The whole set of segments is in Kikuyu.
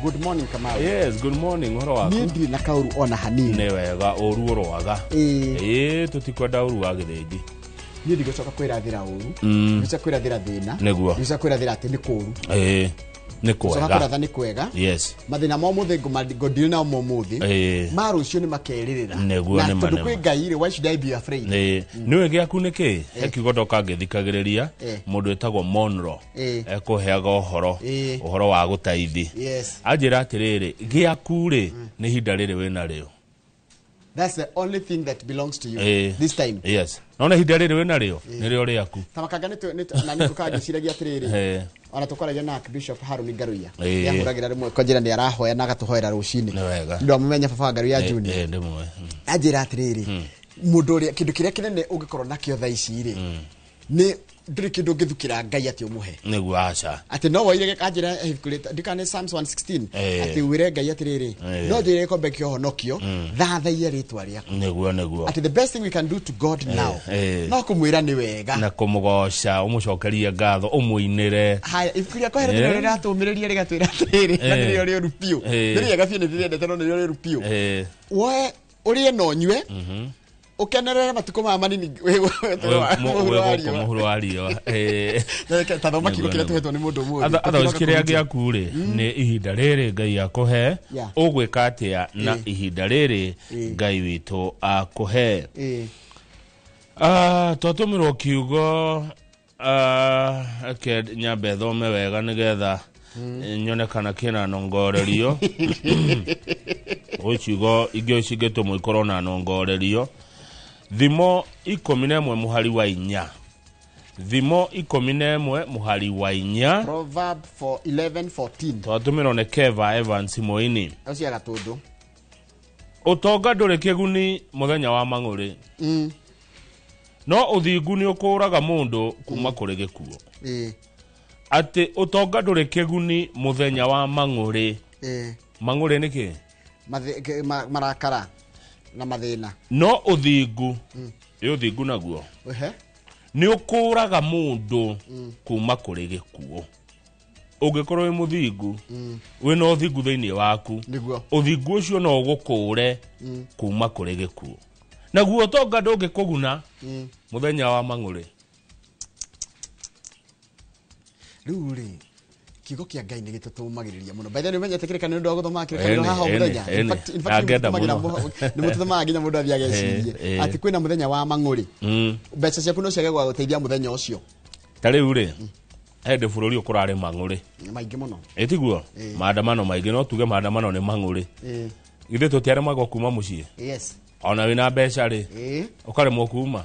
Good morning, Kamau. Yes, good morning. Ũhoro waku? Niĩ ndirĩ na kaũru ona hanini. Nĩ wega, ũru ũroaga. Ĩĩ. Ĩĩ, tũtikwenda ũru wa gĩthĩnji. Niĩ ndigũcoka kwĩrathĩra ũru. Ndigũcoka kwĩrathĩra thĩna. Nĩguo. Ndigũcoka kwĩrathĩra atĩ nĩ kũũru. Ĩĩ, nĩ Ndigũcoka kwega. kwĩratha nĩ kwega. Yes. Mathĩna ma ũmũthĩ ngũdeal nao ma ũmũthĩ. Ĩĩ. Ma rũciũ nĩ makerĩrĩra. Nĩguo, Na nĩma, tondũ nĩma. kwĩ Ngai rĩ, why should I be afraid? Ĩĩ, nĩũĩ gĩaku nĩ kĩ? He kiugo ndoka ngĩthikagĩrĩria Eh. mũndũ wĩtagwo Monroe Eh. ekũheaga ũhoro Eh. ũhoro wa gũtaithi. Yes. Anjĩra atĩrĩrĩ, gĩaku rĩ nĩ ihinda rĩrĩ wĩna rĩo. That's the only thing that belongs to you Ĩĩ. this time. Yes. Nona ihinda rĩrĩ wĩna rĩo nĩrĩo rĩaku. Ta makanga na nĩ tũkangĩciragia atĩrĩrĩ, Eh. ona tũkwaragia na Archbishop Haruni Ngaruiya. Eh. Nĩahũragĩra rĩmwe kwa njĩra nĩ arahoya na agatũhoera rũcinĩ. Nĩ wega. Ndwamũmenya baba wa Ngaruiya Junior. Ĩĩ, ndĩmũĩ. Anjĩra atĩrĩrĩ, mũndũ ũrĩa kĩndũ kĩrĩa kĩnene ũngĩkorwo nakĩo thaa ici rĩ, nĩ ndũrĩ kĩndũ ũngĩthukĩra Ngai atĩ ũmũhe. Nĩguo, aca. Atĩ no woire anjĩra ibuku rĩta ndikane Psalms 116 Eh. atĩ wĩre Ngai atĩrĩrĩ, Eh. no njĩre gĩkombe kĩa ũhonokio thathaiye rĩtwa rĩaku. Nĩguo, nĩguo. Atĩ the best thing we can do to God now eh. no kũmwĩra nĩ wega. Na kũmũgoca, ũmũcokerie ngatho, ũmũinĩre. Haya, ibuku rĩa Kohelethu Eh. nĩrĩo rĩratũmĩrĩria rĩgatwĩra atĩrĩrĩ, na Eh. nĩrĩo rĩũru biũ. Eh. Nĩ rĩega biũ, nĩ ndĩrĩendete, no nĩrĩo rĩũru biũ. Ĩĩ. Woe ũrĩe na ũnyue, ũkenerere matukũ maya manini mũhuro wa Wĩ gũkũ riũa. mũhuro wa riũa. Ĩĩ. Ta thoma kiugo Nĩguo, kĩrĩa nĩguo. tũhetwo nĩ mũndũ ũmũthĩ. Otherwise Tũkiroka kĩrĩa kũhunjia. gĩaku rĩ nĩ ihinda rĩrĩ Ngai akũhe. Ũgwĩka atĩa na ihinda rĩrĩ Ngai witũ akũhe? Ĩĩ. Ah, twatũmĩrwo kiugo, ah, reke nyambe thome wega nĩgetha nyone kana kĩna nongorerio. Gwĩ ciugo ingĩ cingĩtũmwo ikorwo na nongorerio. Thimo 11 mũhari wa 4. Thimo 11 mũhari wa 4. Proverb 4 11 14. Twatũmĩrwo nĩ Keva Evans Moini. Ũcio agatũndũ. Ũtonga ndũrĩ kĩguni mũthenya wa mang'ũrĩ, no ũthingu nĩ ũkũũraga mũndũ kuma kũrĩ gĩkuũ. Atĩ ũtonga ndũrĩ kĩguni mũthenya wa mang'ũrĩ. Mang'ũrĩ nĩ kĩ? Marakara na mathĩna. No ũthingu, ĩ ũthingu naguo Ehe. nĩ ũkũũraga mũndũ kuma kũrĩ gĩkuũ. Ũngĩkorwo wĩ mũthingu, wĩna ũthingu thĩinĩ waku, ũthingu ũcio no ũgũkũũre kuma kũrĩ gĩkuũ. Naguo ũtonga ndũngĩkũguna mũthenya wa mang'ũrĩ. Rĩu rĩ, kiugo kĩa Ngai nĩ gĩtũtũmagĩrĩria mũno. By the way, nĩũmenyete kĩrĩkanĩro nĩ ũndũ wa gũthoma kĩrĩkanĩro Ĩni, haha o ĩni, mũthenya. ĩni. In fact, Angĩenda nĩmũtũtũmagĩra mũno. nĩmũtũtũmaga nginya mũndũ athiĩ agecirie atĩ kwĩna mũthenya wa mang'ũrĩ. Mbeca ciaku no ciage gũgagũteithia mũthenya ũcio. Ta rĩu rĩ, hĩndĩ bũrũri ũyũ kũrarĩ mang'ũrĩ. Maingĩ mũno. Ĩtiguo maandamano maingĩ, no tuge maandamano nĩ mang'ũrĩ. Githĩ tũtiaremagwo kuma mũciĩ? Yes. Ona wĩna mbeca rĩ, ũkaremwo kuma.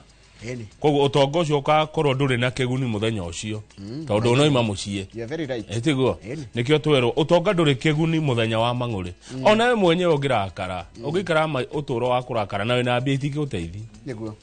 Koguo ũtonga ũcio ũgakorwo ndũrĩ na kĩguni mũthenya ũcio tondũ ũnoima mũciĩ. You are very right. Ĩtiguo Ĩni. nĩkĩo twerwo ũtonga ndũrĩ kĩguni mũthenya wa mang'ũrĩ. Ona we mwenyewe ũngĩrakara, ũngĩikara ũtũũro wa kũrakara na wĩna mbia itingĩgũteithia. Nĩguo.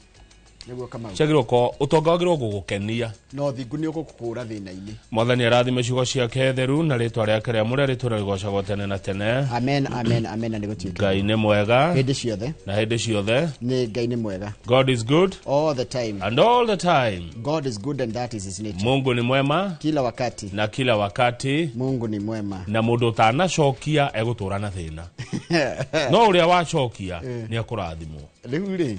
Nĩguo, Kamau. Ciagĩrĩirwo ko ũtonga wagĩrĩirwo gũgũkenia. No thingu nĩ ũgũkũra thĩna-inĩ. Mwathani arathime ciugo ciake theru na rĩtwa rĩake rĩamũre rĩtũre rĩgocagwo tene na tene. Amen, amen, amen, na nĩgũtuĩke. Ngai nĩ mwega hĩndĩ ciothe. Na hĩndĩ ciothe. Nĩ Ngai nĩ mwega. God is good all the time and all the time. God is good and that is his nature. Mungu ni mwema kila wakati na kila wakati. Mungu ni mwema. Na mũndũ ũtanacokia egũtũra na thĩna, no ũrĩa wacokia nĩ ekũrathimwo. Rĩu rĩ,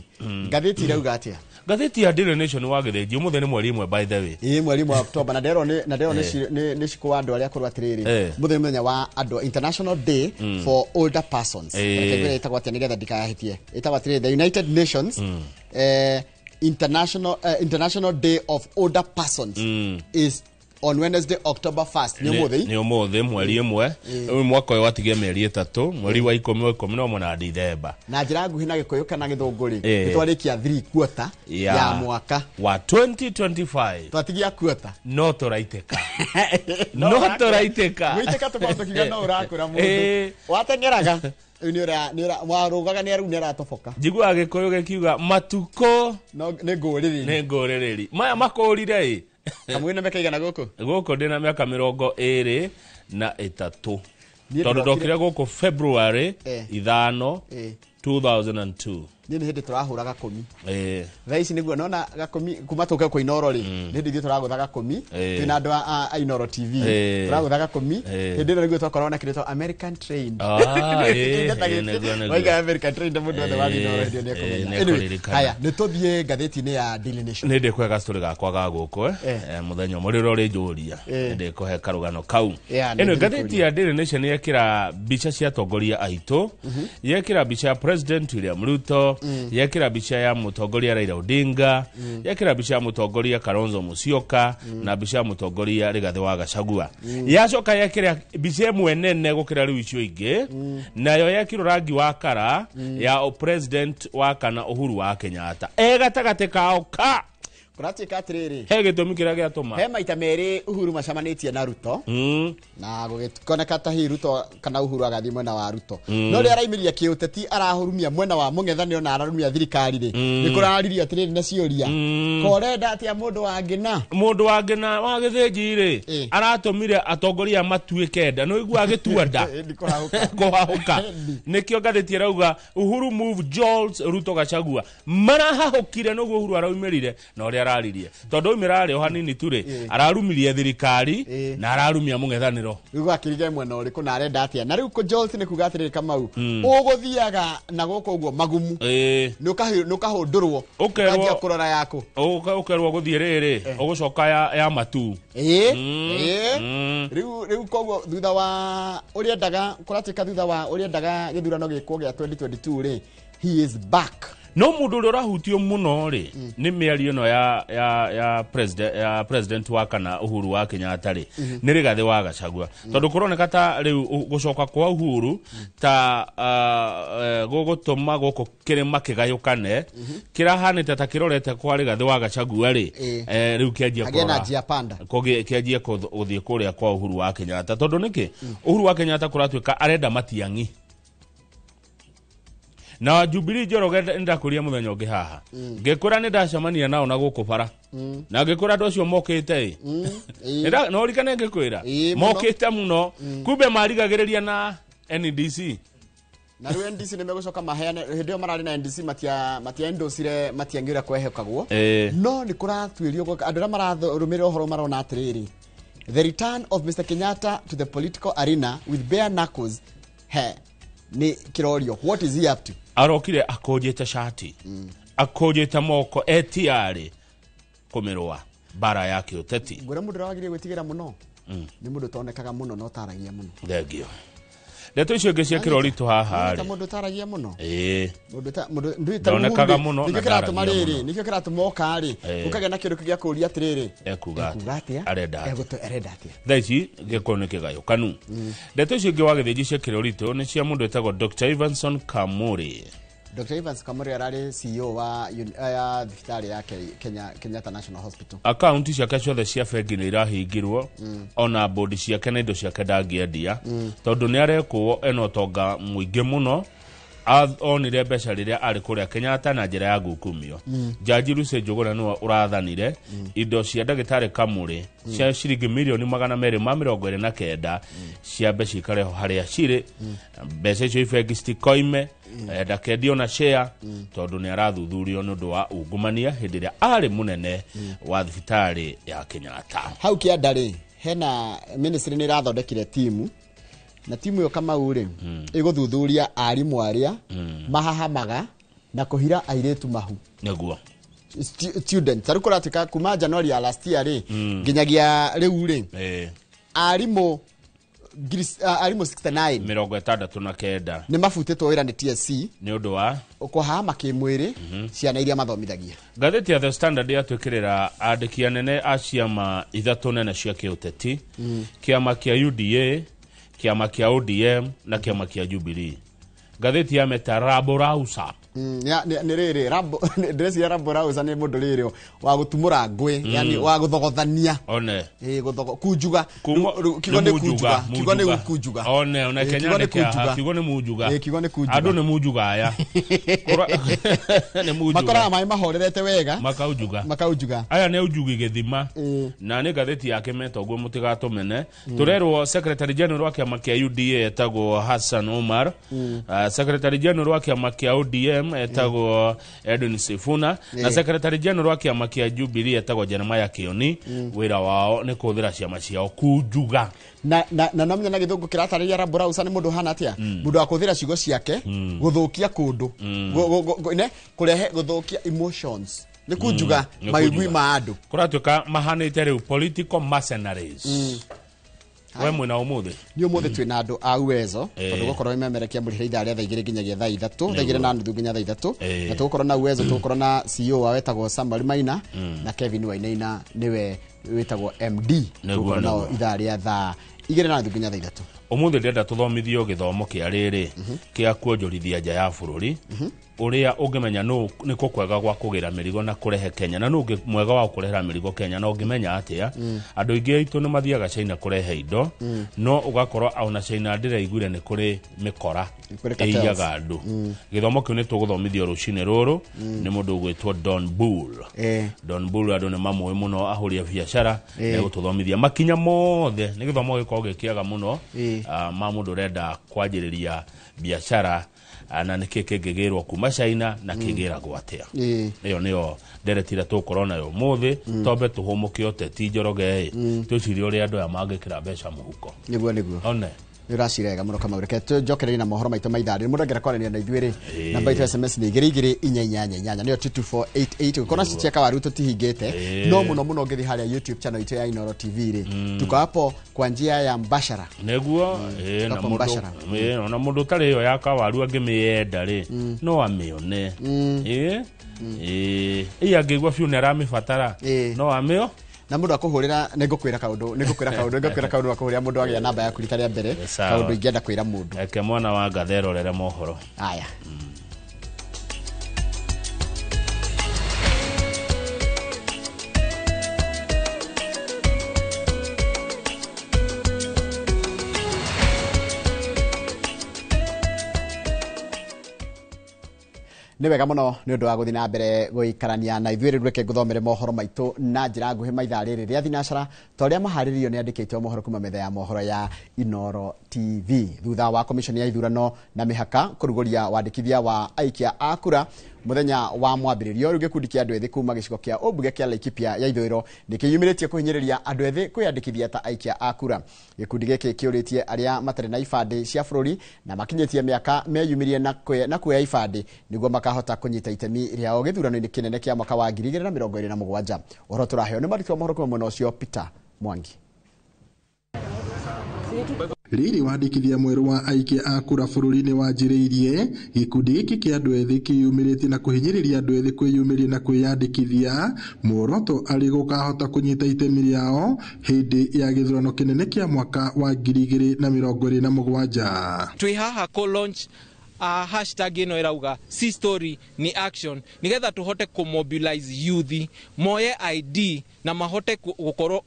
ngathĩti irauga atĩa? Ngathĩti ya Daily Nation wa gĩthĩnji ũmũthĩ nĩ mweri 1, by the way. Ĩĩ, mweri wa Oktoba, na nderwo nĩ na nderwo nĩ nĩ cikũ wa andũ arĩa akũrũ atĩrĩrĩ, mũthenya nĩ mũthenya wa andũ, International Day for Older Persons. Reke ngwĩre ĩtagwo atĩa nĩgetha ndikahĩtie. Ĩtagwo atĩrĩrĩ, the United Nations International Day of Older Persons is on Wednesday, October 1st. Nĩ ũmũthĩ. Nĩ ũmũthĩ mweri 1. Rĩu mwaka ũyũ watigia mĩeri 3, mweri wa 10, wa 11 na Dithemba. Na njĩra nguhĩ na Gĩkũyũ kana Gĩthũngũ rĩ, Eh. nĩ twarĩkia 3 quarter ya mwaka wa 2025. Twatigia quarter. No tũraitĩka, no tũraitĩka. Gwĩtĩka tũkorwo tũkiuga no ũrakũra mũndũ wateng'eraga rĩu nĩ ũra nĩ ũra warũgaga nĩ rĩu nĩ aratoboka. Njiguaga Gĩkũyũ gĩkiuga matukũ no nĩ ngũrĩrĩ. Nĩ ngũrĩrĩri maya makũrire ĩ. Kamũgĩ na mĩaka igana gũkũ? Gũkũ ndĩna mĩaka 23. Niĩ Tondũ ndokire ndokire gũkũ February Eh. 5 Eh. 2002. Niĩ nĩ hĩndĩ tũrahũra gakũmi. Thaa ici nĩguo nona gakũmi kuma tũke kwa Inoro rĩ, nĩ hĩndĩ ithuĩ tũragũtha gakũmi twĩna andũ a Inoro TV, tũragũtha gakũmi. Hĩndĩ ĩno nĩguo twakoragwo na kĩndũ American Train. Waiga American Train na mũndũ wothe wa Inoro hĩndĩ ĩyo nĩekũmenya. Anyway, haya nĩ tũthiĩ ngathĩti-inĩ ya Daily Nation. Nĩ ndĩkũhe gastory gakwa ga gũkũ mũthenya ũmwe rĩrĩa ũrĩnjũria, nĩ ndĩkũhe karũgano kau. Ĩno ngathĩti ya Daily Nation yekĩra mbica cia atongoria aitũ, yekĩra mbica ya President William Ruto, yekĩra mbica ya mũtongoria Raila Odinga, yekĩra mbica ya mũtongoria Kalonzo Musyoka na mbica ya mũtongoria Rigathĩ wa Gachagua. Yacoka yekĩra mbica ĩmwe nene gũkĩra rĩu icio ingĩ, nayo yekĩrwo rangi wa kara ya President wa kana Uhuru wa Kenyatta e gatagatĩ kao ka Kũratuĩka atĩrĩrĩ, he gĩtũmi kĩrĩa gĩatũma he maita merĩ Uhuru macemanĩtie na Ruto, na gũgĩkoneka ta hihi Ruto kana Uhuru agathiĩ mwena wa Ruto, no rĩrĩa araimĩria kĩũteti arahurumia mwena wa mũng'ethanĩro na ararumia thirikari rĩ, nĩ kũraririo atĩrĩrĩ na ciũria, korenda atĩa mũndũ wa ngĩna? Mũndũ wa ngĩna wa gĩthĩnji rĩ, aratũmire atongoria matuĩke nda, nĩ ũigua agĩtua nda kũhahũka. Nĩkĩo ngathĩti ĩrauga Uhuru move jolts Ruto Gachagua marahahũkire nĩguo Uhuru araumĩrire na ũrĩa araririe, tondũ aumĩra arĩ o hanini tu rĩ, ararumirie thirikari na ararumia mũng'ethanĩro. Rĩu akĩrige mwena ũrĩkũ na arenda atĩa? Na rĩu kũjolt nĩ kuga atĩrĩrĩ, Kamau, ũgũthiaga na gũkũ ũguo magumu, nĩ ũkahũndũrwo, ũkanjia kũrora yaku, ũkerwo gũthiĩ rĩrĩ ũgũcoka ya matu. Rĩu koguo thutha wa ũrĩa endaga kũratuĩka, thutha wa ũrĩa endaga gĩthurano gĩkwo gĩa 2022 rĩ, he is back. No mũndũ ũrĩa ũrahutio mũno rĩ, nĩ mĩario ĩno ya president wa kana Uhuru wa Kenyatta rĩ, nĩ Rigathĩ wa Gachagua, tondũ kũroneka ta rĩu gũcoka kwa Uhuru ta gũgũtũma gũkũ kĩrĩma kĩgayũkane, kĩrahanĩte ta kĩrorete kwa Rigathĩ wa Gachagua rĩ, rĩu kĩanjia kũrora kĩanjia gũthiĩ kũrĩa kwa Uhuru wa Kenyatta. Tondũ nĩkĩ Uhuru wa Kenyatta kũratuĩka arenda Matiang'i na Jubilee Njoroge? Ndakũria mũthenya ũngĩ haha ngĩkwĩra nĩ ndacemania nao na gũkũ bara, na ngĩkwĩra andũ acio mokĩte ĩ, no ũrikane ngĩkwĩra mokĩte mũno, kumbe marigagĩrĩria na NDC. Na rĩu NDC nĩ megũcoka maheane. Hĩndĩ ĩyo mararĩ na NDC matia endorse Matiang'i ũrĩa kwehokagwo, no nĩ kũratuĩrio andũ arĩa mararũmĩrĩra ũhoro marona atĩrĩrĩ, the return of Mr Kenyatta to the political arena with bare knuckles, he nĩ kĩrorio, what is he up to? Arokire akũnjĩte cati, akũnjĩte moko, etiarĩ kũmĩrũa mbara ya kĩũteti. Ngwĩra mũndũ ũrĩa wagĩrĩire gwĩtigĩra mũno nĩ mũndũ ũtonekaga mũno na ũtaragia mũno. Thengio. Ndeto icio ingĩ ciĩkĩra ũritũ haha rĩ, mũndũ ũtaragia mũno, mũndũ ndonekaga mũno na nĩkĩo kĩratũma rĩrĩ, nĩkĩo kĩratũma oka rĩ, ũkagĩa na kĩndũ kĩa kũũria atĩrĩrĩ, ekuga atĩa, arenda arenda atĩa. Thaa ici gĩkorwo nĩ kĩgayũkanu. Ndeto icio ingĩ wa gĩthĩnji ciĩkĩra ũritũ nĩ cia mũndũ wĩtagwo Dr. Evanson Kamuri. Dr. Evans Kamuri ararĩ CEO wa thibitarĩ ya Kenyatta National Hospital. Akaunti ciake ciothe cia bengi nĩ irahingirwo, ona bodi ciake na indo ciake ndangĩendia, tondũ nĩ arekwo ena ũtonga mũingĩ mũno. Onire mbeca rĩrĩa arĩ kũrĩa Kenyatta na njĩra ya ngukumio. Jaji Lucy Njuguna nĩwe ũrathanire indo cia ndagĩtarĩ Kamuri cia ciringi mirioni 229 ciambe cikare ho harĩa cirĩ. Mbeca icio ibengi citikoime, ndakendio na share, tondũ nĩ arathuthurio nĩ ũndũ wa ungumania hĩndĩ ĩrĩa arĩ mũnene wa thibitarĩ ya Kenyatta. Hau kĩanda rĩ, hena ministry nĩ ĩrathondekire timu, na timu ĩyo Kamau rĩ, ĩgũthuthuria arimũ arĩa mahahamaga na kũhira airĩtu mahu. Nĩguo student tarĩu kũratuĩka kuma January ya last year rĩ nginyagia rĩu rĩ, arimũ 69 69 nĩ mabutĩtwo wĩra nĩ TSC nĩ ũndũ wa kũhahama kĩmwĩrĩ ciana iria mathomithagia. Ngathĩti ya The Standard yatwĩkĩrĩra andĩki anene a ciama ithatũ nene cia kĩũteti, kĩama kĩa UDA, kĩama kĩa ODM na kĩama kĩa Jubilee. Ngathĩti ya meta Raborausa. Nĩ rĩrĩ ndĩreciria Raborausa nĩ mũndũ rĩrĩ wa gũtumũra ngũĩ, yani wa gũthogothania. One. Kunjuga. Kiugo nĩ kunjuga. Kiugo nĩ kunjuga. One, one Kenya nĩ kĩa kiugo nĩ munjuga. Kiugo nĩ kunjuga. Andũ nĩ munjuga aya. Nĩ munjuga. Makoraga maĩ mahorerete wega. Makaunjuga. Makaunjuga. Aya nĩ unjugi gĩthima. Na nĩ ngathĩti yake meta ũguo mũtigatũmene. Tũrerwo Secretary General wa kĩama kĩa UDA etagwo Hassan Omar. Secretary General wa kĩama kĩa ODM ODM etagwo Edwin Sifuna na Secretary General wa kĩama kĩa Jubilee etagwo Jeremiah Kioni. Wĩra wao nĩ kũhũthĩra ciama ciao kunjuga na na na nomenya na gĩthũngũ kĩratarĩria rabũrausa nĩ mũndũ hana atĩa, mũndũ wa kũhũthĩra ciugo ciake gũthũkia kũndũ, ne kũrehe gũthũkia emotions, nĩ kunjuga maigui ma andũ. Kũratuĩka mahanĩte rĩu political mercenaries. We mwena ũmũthĩ nĩ ũmũthĩ twĩna andũ a Uwezo, tondũ gũkorwo memerekia mũrĩhĩre ithaa rĩa thaa igĩrĩ nginyagia thaa ithatũ, thaa igĩrĩ na nuthu nginya thaa ithatũ, na tũgũkorwo na Uwezo, tũgũkorwo na CEO wa wetagwo Samuel Maina na Kevin Wainaina nĩwe wĩtagwo MD. Tũgũkorwo nao ithaa rĩa thaa igĩrĩ na nuthu nginya thaa ithatũ. Ũmũthĩ ndĩrenda tũthomithio gĩthomo kĩa rĩrĩ kĩa kuonjorithia nja ya bũrũri, ũrĩa ũngĩmenya nĩ kũ kwega gwa kũgĩra mĩrigo na kũrehe Kenya, na nũ ũngĩ mwega wa kũrehera mĩrigo Kenya, na ũngĩmenya atĩa. Andũ aingĩ aitũ nĩ mathiaga China kũrehe indo, no ũgakorwo ona China ndĩraiguire nĩ kũrĩ mĩkora ĩiyaga andũ. Gĩthomo kĩu nĩ tũgũthomithio rũcinĩ rũrũ nĩ mũndũ ũgwĩtwo Don Bull. Don Bull andũ nĩ mamũĩ mũno, ahũri a biacara, nĩegũtũthomithia makinya mothe. Nĩ gĩthomo gĩkoragwo gĩkĩega mũno ma mũndũ ũrenda kwanjĩrĩria biacara, na nĩkĩ kĩngĩgĩrwo kuma China na kĩgĩragwo atĩa. Ĩyo nĩyo ndereti ĩrĩa tũgũkorwo nayo ũmũthĩ. Tombe tũhũmũke ũteti Njoroge, twĩcirie ũrĩa andũ aya mangĩkĩra mbeca mũhuko. Nĩguo nĩguo. One nĩ ũracirega mũno Kamau. Reke tũnjokererie na mohoro maitũ ma ithaa rĩrĩ. Mũndũ angĩenda kwaranĩria na ithuĩ rĩ, namba itũ SMS nĩ igĩrĩ igĩrĩ inya inyanya inyanya, nĩyo 22488. Gũkorwo na cia kawaru tũtihingĩte, no mũno mũno ũngĩthiĩ harĩa YouTube channel itũ ya Inooro TV rĩ, tuko hapo kwa njia ya mbashara. Nĩguo na mũndũ ona mũndũ ũtarĩ ĩyo ya kawaru angĩmĩenda rĩ, no amĩone. Ĩĩ angĩigua biũ nĩ aramĩbatara, no amĩo na mũndũ akũhũrĩra. Nĩngũkwĩra kaũndũ, nĩngũkwĩra kaũndũ, nĩngũkwĩra kaũndũ akũhũrĩra mũndũ agĩa namba yaku rita rĩa mbere, kaũndũ ingĩenda kwĩra mũndũ. Reke mwana wa ngathe erorere mohoro. Aya. Nĩ wega mũno nĩ ũndũ wa gũthiĩ na mbere gũikarania na ithuĩ. Rĩu reke ngũthomere mohoro maitũ na njĩra nguhĩ ma ithaa rĩrĩ rĩa thinacara ta ũrĩa maharĩrĩirio nĩ andĩkĩtwo mohoro kuma metha ya mohoro ya Inooro TV. Thutha wa komishoni ya ithurano na mĩhaka kũrugũria wandĩkithia wa aikia a kura mũthenya wa mwambĩrĩrio, rĩu gĩkundi kĩa andũ ethĩ kuma gĩcigo kĩa ũmbunge kĩa Laikipia ya ithũĩro nĩkĩyumĩrĩtie kũhinyĩrĩria andũ ethĩ kwĩyandĩkithia ta aikia a kura. Gĩkundi gĩkĩ kĩũrĩtie arĩa matarĩ na ibandĩ cia bũrũri na makinyĩtie mĩaka meyumĩrie na kuoya ibandĩ nĩguo makahota kũnyita itemi rĩao gĩthurano-inĩ kĩnene kĩa mwaka wa 2027. Ũhoro tũraheo nĩ mwandĩki wa mohoro kuma mwena ũcio Peter Mwangi. Rĩrĩ wandĩkithia mwerũ wa aikia a kura bũrũri-inĩ wanjĩrĩirie, gĩkundi gĩkĩ kĩa andũ ethĩ kĩyumĩrĩtie na kũhinyĩrĩria andũ ethĩ kwĩyumĩria na kwĩyandĩkithia, muoroto arĩ gũkahota kũnyita itemi rĩao hĩndĩ ya gĩthurano kĩnene kĩa mwaka wa 2027. Twĩ haha kũ launch hashtag ĩno ĩrauga si story ni action, nigetha tũhote kũ mobilize youth moye ID na mahote gũkorwo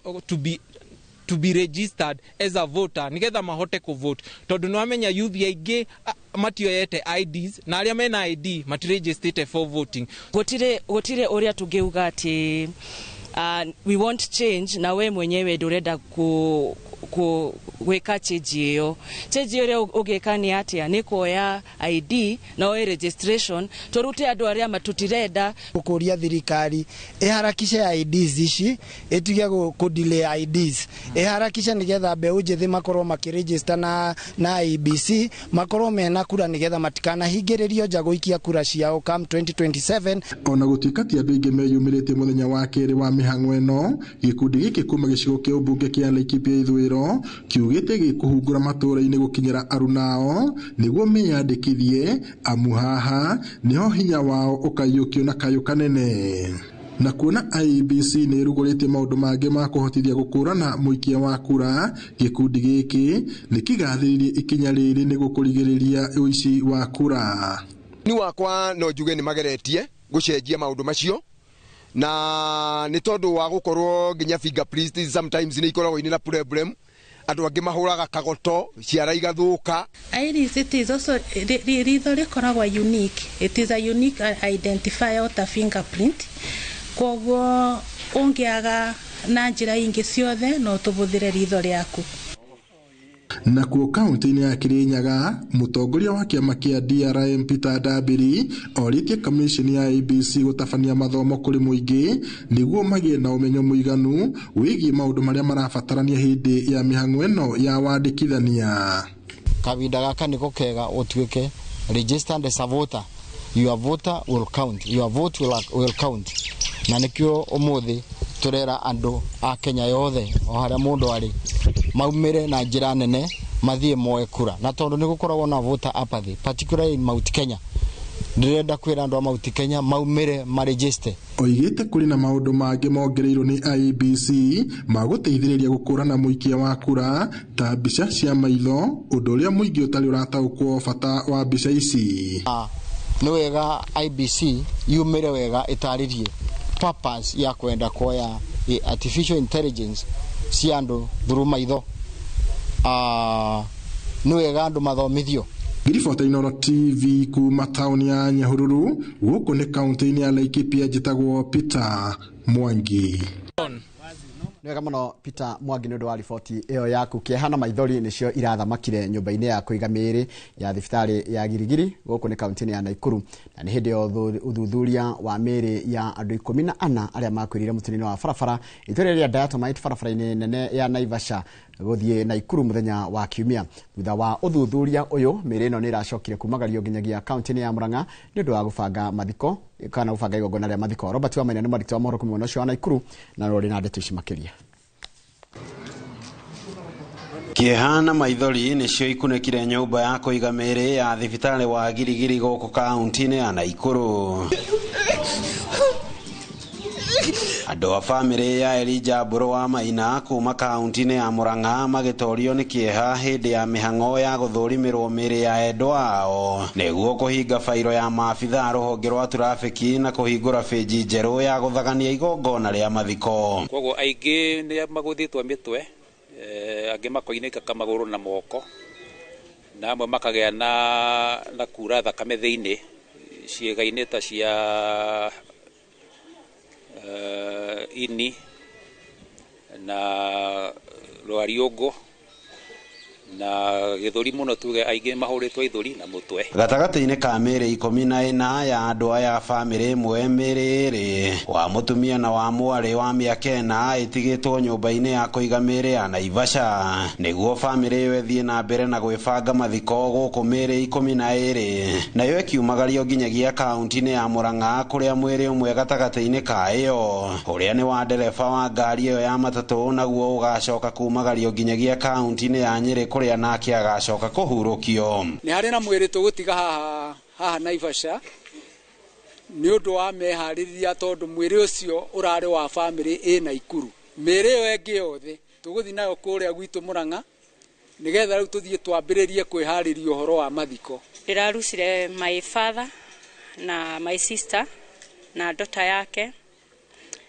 to be registered as a voter, nigetha mahote ku vote, tondu no amenya youth aingĩ matioyete IDs na arĩa mena ID matiregistrate for voting. Gũtirĩ ũrĩa tũngĩuga atĩ we want change na we mwenyewe ndũrenda gwĩka change ĩyo. Change ĩrĩa ũngĩka nĩ atĩa? Nĩ kuoya ID na oe registration tũrute andũ arĩa matutirenda. Gũkũria thirikari ĩharakishe IDs ici, ĩtige kũ delay IDs, ĩharakishe nĩgetha mbeũ njĩthĩ makorwo makĩregister na IEBC, makorwo mena kura nĩgetha matikanahingĩrĩrio nja gũikia kura ciao come 2027. Ona gũtuĩka ti andũ aingĩ meyumĩrĩtie mũthenya wa kerĩ wa mĩhang'o ĩno, gĩkundi gĩkĩ kuma gĩcigo kĩa ũmbunge kĩa Laikipia ithũĩro kiugĩte gĩkũhungura matũũra-inĩ gũkinyĩra arunao nĩguo meyandĩkithie, amu haha nĩho hinya wao ũkaiyũkio na kayũ kanene. Na kuona IEBC nĩ ĩrugũrĩtie maũndũ mangĩ ma kũhotithia gũkũrana mũikia wa kura, gĩkundi gĩkĩ nĩ kĩgathĩrĩirie ikinya rĩrĩ nĩguo kũrigĩrĩria ũici wa kura. Ni wakwa no njuge nĩ mageretie gũcenjia maũndũ macio, na nĩ tondũ wa gũkorwo nginya fingerprint sometimes nĩ ikoragwo ina problem, andũ angĩ mahũraga kagoto ciara igathuka. Iris, it is also ritho rĩkoragwo unique, it is a unique identifier ta fingerprint, koguo ũngĩaga na njĩra ingĩ ciothe no tũbũthĩre ritho rĩaku. Nakuo kaunti-inĩ ya Kirinyaga, mũtongoria wa kĩama kĩa DRM Peter Ndambiri orĩtie kamĩcini ya IEBC gũtabania mathomo kũrĩ mũingĩ nĩguo magĩe na ũmenyo mũiganu wĩgiĩ maũndũ marĩa marabatarania hĩndĩ ya mĩhang'o ĩno ya wandĩkithania. Kahinda gaka nĩko kega ũtuĩke registered as a voter. Your voter will count. Your vote will count. Na nĩkĩo ũmũthĩ tũrera andũ a Kenya yothe o harĩa mũndũ arĩ maumĩre na njĩra nene mathiĩ moe kura, na tondũ nĩ gũkoragwo na voter apathy particularly in Mount Kenya, ndĩrenda kwĩra andũ a Mount Kenya maumĩre maregister. Oigĩte kũrĩ na maũndũ mangĩ mongereirwo nĩ IEBC ma gũteithĩrĩria gũkũrana mũikia wa kura ta mbica cia maitho, ũndũ ũrĩa mũingĩ ũtarĩ ũrataũkwo bata wa mbica ici. Nĩ wega IEBC yumĩre wega ĩtarĩrie purpose ya kwenda kuoya artificial intelligence cia andũ through maitho. Nĩ wega andũ mathomithio. Ngiribota Inooro TV kuma taũni ya Nyahururu, gũkũ nĩ kaunti-inĩ ya Laikipia, njĩtagwo Peter Mwangi. Nĩ wega mũno Peter Mwangi nĩ ũndũ wa riboti ĩyo yaku. Kĩeha na maithori nĩcio irathamakire nyũmba-inĩ ya kũiga mĩĩrĩ ya thibitarĩ ya Girigiri gũkũ nĩ kaunti-inĩ ya Nakuru, na nĩ hĩndĩ ya ũthuthuria wa mĩĩrĩ ya andũ 14 arĩa makuĩrĩire mũtino-inĩ wa barabara itũũra rĩa Diatomite barabara-inĩ nene ya Naivasha gũthiĩ Nakuru mũthenya wa Kiumia. Thutha wa ũthuthuria ũyũ, mĩĩrĩ ĩno nĩ ĩracokire kumagario nginyagia kaunti-inĩ ya Murang'a nĩ ũndũ wa gũbanga mathiko kana gũbanga igongona rĩa mathiko. Robert Wamaina nĩ mwandĩki wa mohoro kuma mwena ũcio wa Nakuru na rũrĩ na ndeto ici makĩria. Kĩeha na maithori nĩcio ikunĩkire nyũmba ya kũiga mĩĩrĩ ya thibitarĩ wa Girigiri gũkũ kaunti-inĩ ya Nakuru. Andũ a bamĩrĩ ya Elijah Mbũrũ wa Maina kuma kaunti-inĩ ya Murang'a magĩtorio nĩ kĩeha hĩndĩ ya mĩhang'o ya gũthũrimĩrwo mĩĩrĩ ya endwa ao nĩguo kũhinga bairo ya maabitha rũhonge rwa trafiki na kũhingũra bĩnji njerũ ya gũthagania igongona rĩa mathiko. Koguo aingĩ nĩ magũthĩtwo mĩtwe, angĩ makoinĩka magũrũ na moko, na amwe makagĩa na kura thakame thĩinĩ ciĩga-inĩ ta cia ini na rwariũngũ na gĩthũri mũno, tuge aingĩ mahũrĩtwo ithũri na mũtwe. Gatagatĩ-inĩ ka mĩĩrĩ 14 ya andũ aya bamĩrĩ ĩmwe, mĩĩrĩ 2 wa mũtumia na wa mwarĩ wa mĩaka 4 ĩtigĩtwo nyũmba-inĩ ya kũiga mĩĩrĩ ya Naivasha nĩguo bamĩrĩ ĩyo ĩthiĩ na mbere na gwĩbanga mathiko gũkũ mĩĩrĩ 12 nayo ĩkiumagario nginyagia kaunti-inĩ ya Murang'a kũrĩa mwĩrĩ ũmwe gatagatĩ-inĩ ka ĩyo ũrĩa nĩ wa ndereba wa ngari ĩyo ya matatũ naguo ũgacoka kumagario nginyagia kaunti-inĩ ya Nyĩrĩ kũrĩa nake agacoka kũhurũkio. Nĩ harĩ na mwĩrĩ tũgũtiga haha Naivasha nĩ ũndũ wa meharĩria tondũ mwĩrĩ ũcio ũrarĩ wa bamĩrĩ ĩ Naikuru. Mĩĩrĩ ĩyo ĩngĩ yothe tũgũthiĩ nayo kũrĩa gwitũ Murang'a nĩgetha rĩu tũthiĩ twambĩrĩrie kwĩharĩria ũhoro wa mathiko. Ndĩrarucire my father na my sister na daughter yake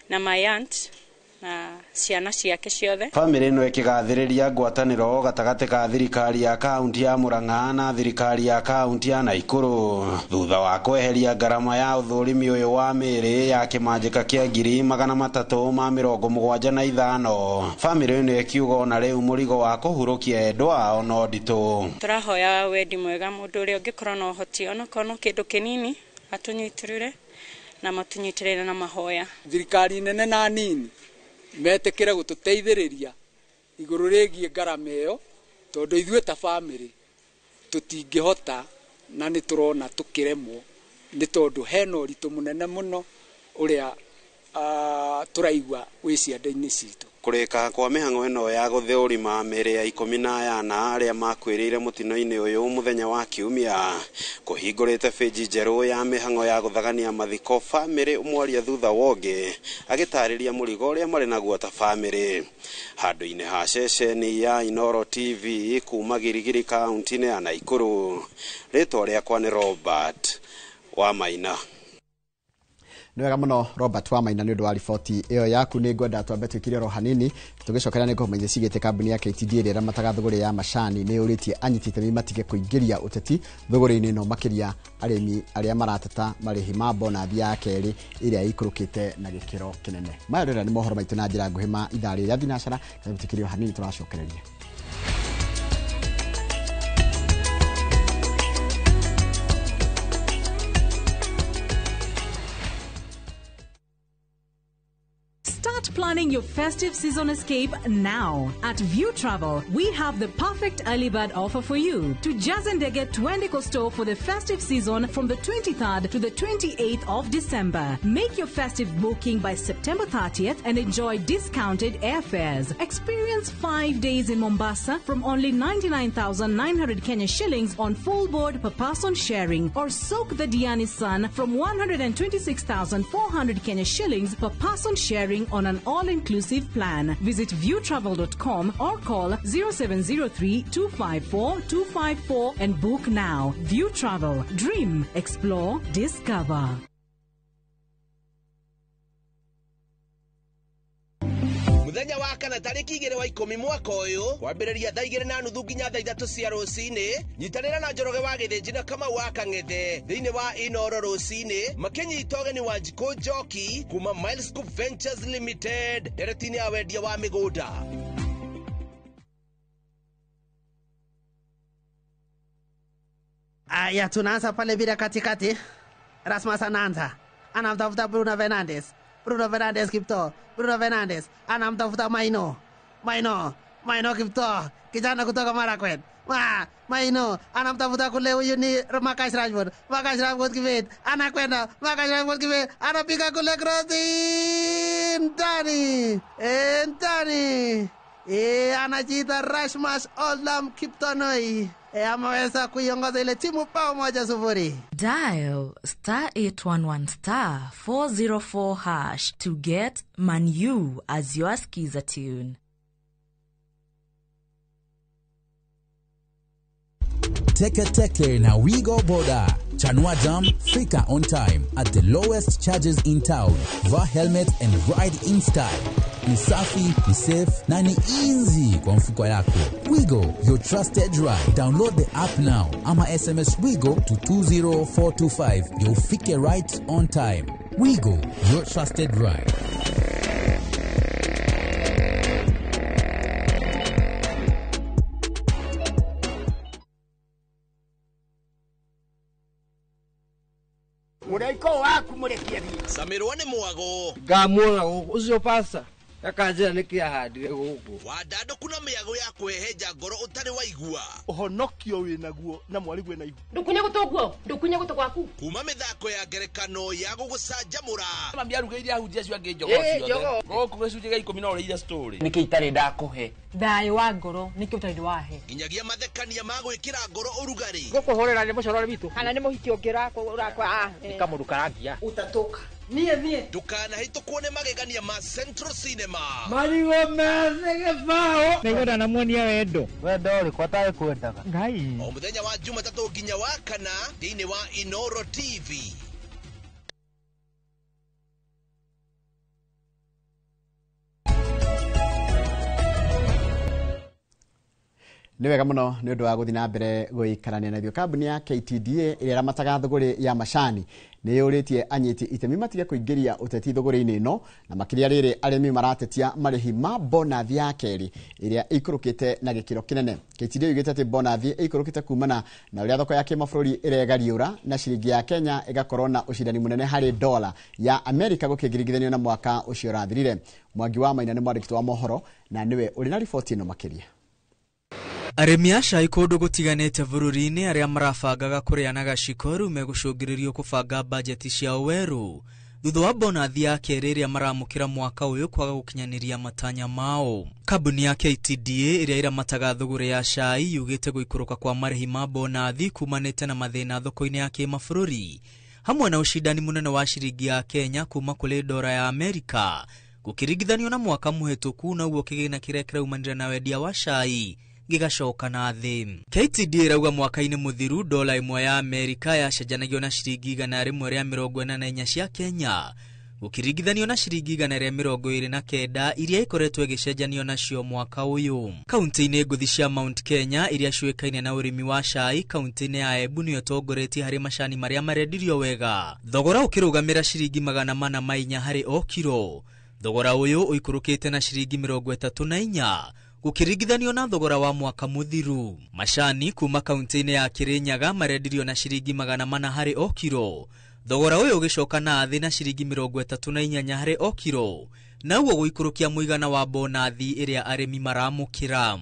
na my aunt na ciana ciake ciothe. Bamĩrĩ ĩno ĩkĩgathĩrĩria ngwatanĩro gatagatĩ ka thirikari ya kaunti ya Murang'a na thirikari ya kaunti ya Nakuru thutha wa kweheria ngarama ya ũthũrimi ũyũ wa mĩĩrĩ ya kĩmanjĩka kĩa 375,000. Bamĩrĩ ĩno ĩkiuga ona rĩu mũrigo wa kũhurũkia endwa ao no nditũ. Tũrahoya wendi mwega mũndũ ũrĩa ũngĩkorwo na ũhoti onokorwo no kĩndũ kĩnini atũnyitĩrĩre na matũnyitĩrĩre na mahoya. Thirikari nene na nini metĩkĩre gũtũteithĩrĩria igũrũ rĩgiĩ ngarama ĩyo tondũ ithuĩ ta bamĩrĩ tũtingĩhota na nĩ tũrona tũkĩremwo nĩ tondũ hena ũritũ mũnene mũno ũrĩa tũraigua wĩ ciande-inĩ citũ. Kũrĩka kwa mĩhang'o ĩno ya gũthũrima mĩĩrĩ ya 14 arĩa makuĩrĩire mũtino-inĩ ũyũ mũthenya wa Kiumia kũhingũrĩte bĩnji njerũ ya mĩhang'o ya gũthagania mathiko bamĩrĩ ũmwaria thutha wongĩ agĩtarĩria mũrigo ũrĩa marĩ naguo ta bamĩrĩ. Handũ-inĩ ha ceceni ya Inooro TV kuma Girigiri kaunti-inĩ ya Nakuru, rĩtwa rĩakwa nĩ Robert Wamaina. Nĩ wega mũno Robert Wamaina nĩ ũndũ wa riboti ĩyo yaku. Nĩ ngwenda twambe twĩkire oro hanini tũgĩcokera nĩ ngũmenya cigĩte kambuni ya KTD ĩrĩa ĩramataga thũgũrĩ ya macani nĩ yũrĩtie anyiti itemi matige kũingĩria ũteti thũgũrĩ-inĩ ĩno, makĩria arĩmi arĩa marateta marĩhi ma bonathi ya kerĩ ĩrĩa ĩikũrũkĩte na gĩkĩro kĩnene. Maya rĩrĩa nĩ mohoro maitũ na njĩra nguhĩ ma ithaa rĩrĩa thinacara, twĩkire o hanini tũracokereria. Start planning your festive season escape now. At View Travel, we have the perfect early bird offer for you. To Jazendege Twende Costo for the festive season from the 23rd to the 28th of December. Make your festive booking by September 30th and enjoy discounted airfares. Experience 5 days in Mombasa from only 99,900 Kenya shillings on full board per person sharing, or soak the Diani sun from 126,400 Kenya shillings per person sharing on an all-inclusive plan. Visit viewtravel.com or call 0703 254 254 and book now. View Travel. Dream, explore, discover. Muthenya wa kana tariki 2 wa 10 mwaka uyu kwambĩrĩria thaa 2:30 nginya thaa 3 cia rũcinĩ nyitanĩra na Njoroge wa Gĩthĩnji na Kamau wa Kang'ethe thĩinĩ wa Inoro rũcinĩ makĩnyita ũgeni wa Njikũ Njoki kuma Miles Scoop Ventures Limited ndereti-inĩ ya wendia wa mĩgũnda. Aya, tunaanza pale bila katikati. Rasmus anaanza, anamtafuta Bruno Fernandes. Bruno Fernandes Kipto, Bruno Fernandes anamtafuta Maino, Maino, Maino Kipto, kijana kutoka Marakwet. Maino anamtafuta kule, huyu ni Marcus Rashford. Marcus Rashford Kibet anakwenda, Marcus Rashford Kibet anapiga kule cross ndani, ndani. Anajiita Rasmus Olam Kiptonoi. Ameweza kuiongoza ile timu bao 1-0. Dial star 811 star 404 hash to get Manu as your skiza tune. Teke Teke na Wigo Boda. Chanua Jam, fika on time at the lowest charges in town. Vaa helmet and ride in style. Ni safi, ni safe na ni easy kwa mfuko yako. Wigo, your trusted ride. Download the app now ama SMS Wigo to 20425. You'll fike right on time. Wigo, your trusted ride. Mũraiko waku mũrekie thiĩ. Samirwo nĩ mwago. Ngamuona gũkũ ũcio pasta akanjĩra nĩkĩ ahandire gũkũ. Wandandũku na mĩago ya kwĩhehenja ngoro ũtarĩ waigua. Ũhonokio wĩnaguo na mwarigwe na ihu. Ndũkunye gũtũ guo, ndũkunye gũtũ gwaku. Kuma mĩthako ya ngerekano ya gũgũcanjamũra. Mami arugĩire ahunjia acio angĩ njogoo ciothe. Gũkũ gĩcunjĩ gĩa 10 no ũrĩire story. Nĩkĩ itarĩ ndakũhe? Thayũ wa ngoro nĩkĩo ũtarĩ wahe. Nginyagia mathekania ma gwĩkĩra ngoro ũrugarĩ. Gũkũhũrĩra nĩ mũcorore witũ. Kana nĩ mũhiki ũngĩ ũrakwa. Nĩ kamũndũ karangia. Utatoka. Niĩ niĩ. Ndũkanahĩtũkwo nĩ magegania ma Central Cinema. Marigũ methĩ gĩbaũ. Nĩngwenda namuonia wendo. Wendo ũrĩkũ atarĩ kwendaga? Ngai. O mũthenya wa Jumatatũ nginya wa kana thĩinĩ wa Inoro TV. Nĩ wega mũno nĩ ũndũ wa gũthiĩ na mbere gũikarania na ithuĩ. Kambuni ya KTDA ĩrĩa ĩramataga thũgũrĩ ya macani nĩ yũrĩtie anyiti itemi matige kũingĩria ũteti thũgũrĩ-inĩ ĩno, na makĩria rĩrĩ arĩmi maratetia marĩhi ma bonathi ya kerĩ ĩrĩa ĩikũrũkĩte na gĩkĩro kĩnene. KTDA yugĩte atĩ bonathi ĩikũrũkĩte kumana na ũrĩa thoko ya kĩmabũrũri ĩregariũra na ciringi ya Kenya ĩgakorwo na ũcindani mũnene harĩ dola ya Amerika gũkĩgiringithanio na mwaka ũcio ũrathirire. Mwangi wa Maina nĩ mwandĩki wa mohoro na nĩwe ũrĩ na riboti ĩno makĩria. Arĩmi a cai kũndũ gũtiganĩte bũrũri-inĩ arĩa marabangaga kũrĩa na gaciko rĩu megũcũngĩrĩrio kũbanga bajeti ciao werũ thutha wa bonathi ya kerĩ ĩrĩa maramũkĩra mwaka ũyũ kwaga gũkinyanĩria matanya mao. Kambuni ya KTDA ĩrĩa ĩramataga thũgũrĩ ya cai yugĩte gũikũrũka kwa marĩhi ma bonathi kumanĩte na mathĩna thoko-inĩ ya kĩmabũrũri hamwe na ũcindani mũnene wa ciringi ya Kenya kuma kũrĩ dora ya Amerika gũkĩringithanio na mwaka mũhĩtũku, na ũguo kĩgĩna kĩrĩa kĩraumanire na wendia wa cai gigacoka na thĩ. KTDA ĩrauga mwaka-inĩ mũthiru dola ĩmwe ya Amerika yacenjanagio na ciringi 144 cia Kenya gũkĩringithanio na ciringi 129 iria ikoretwo ĩgĩcenjanio nacio mwaka ũyũ. Kaunti-inĩ ngũthi cia Mount Kenya iria ciũĩkaine na ũrĩmi wa cai, kaunti-inĩ ya Embu nĩyo ĩtongoretie harĩ macani marĩa marendirio wega, thogora ũkĩrũgamĩra ciringi 404 harĩ o kiro. Thogora ũyũ ũikũrũkĩte na ciringi 34 gũkĩringithanio na thogora wa mwaka mũthiru. Macani kuma kaunti-inĩ ya Kirinyaga marendirio na ciringi 400 harĩ o kiro, Thogora ũyũ ũgĩcoka na thĩ na ciringi 38 harĩ o kiro, na ũguo gũikũrũkia mũigana wa bonathi ĩrĩa arĩmi maramũkĩra.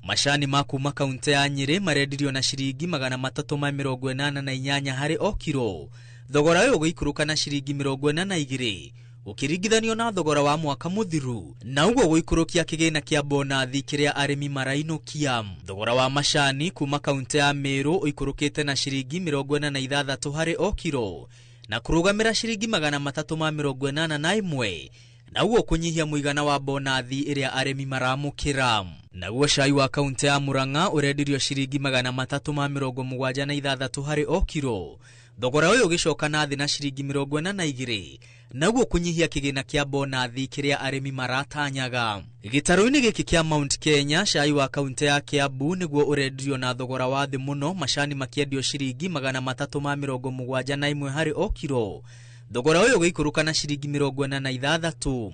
Macani ma kuma kaunti ya Nyĩrĩ marendirio na ciringi 388 harĩ o kiro. Thogora ũyũ ũgĩikũrũka na ciringi 42 ũkĩringithanio na thogora wa mwaka mũthiru, na ũguo gũikũrũkia kĩgĩna kĩa bonathi kĩrĩa arĩmi marainũkia. Thogora wa macani kuma kaunti ya Meru ũikũrũkĩte na ciringi 46 harĩ o kiro na kũrũgamĩra ciringi 381, na ũguo kũnyihia mũigana wa bonathi ĩrĩa arĩmi maramũkĩra. Naguo cai wa kaunti ya Murang'a ũrendirio ciringi 376 harĩ o kiro. Thogora ũyũ ũgĩcoka na thĩ na ciringi 42, na ũguo kũnyihia kĩgĩna kĩa bonathi kĩrĩa arĩmi maratanyaga. Gĩtarũ-inĩ gĩkĩ kĩa Mount Kenya, cai wa kaunti ya Kiambu nĩguo ũrendirio na thogora wa thĩ mũno, macani makĩendio ciringi 371 harĩ o kiro. Thogora ũyũ ũgĩikũrũka na ciringi 46.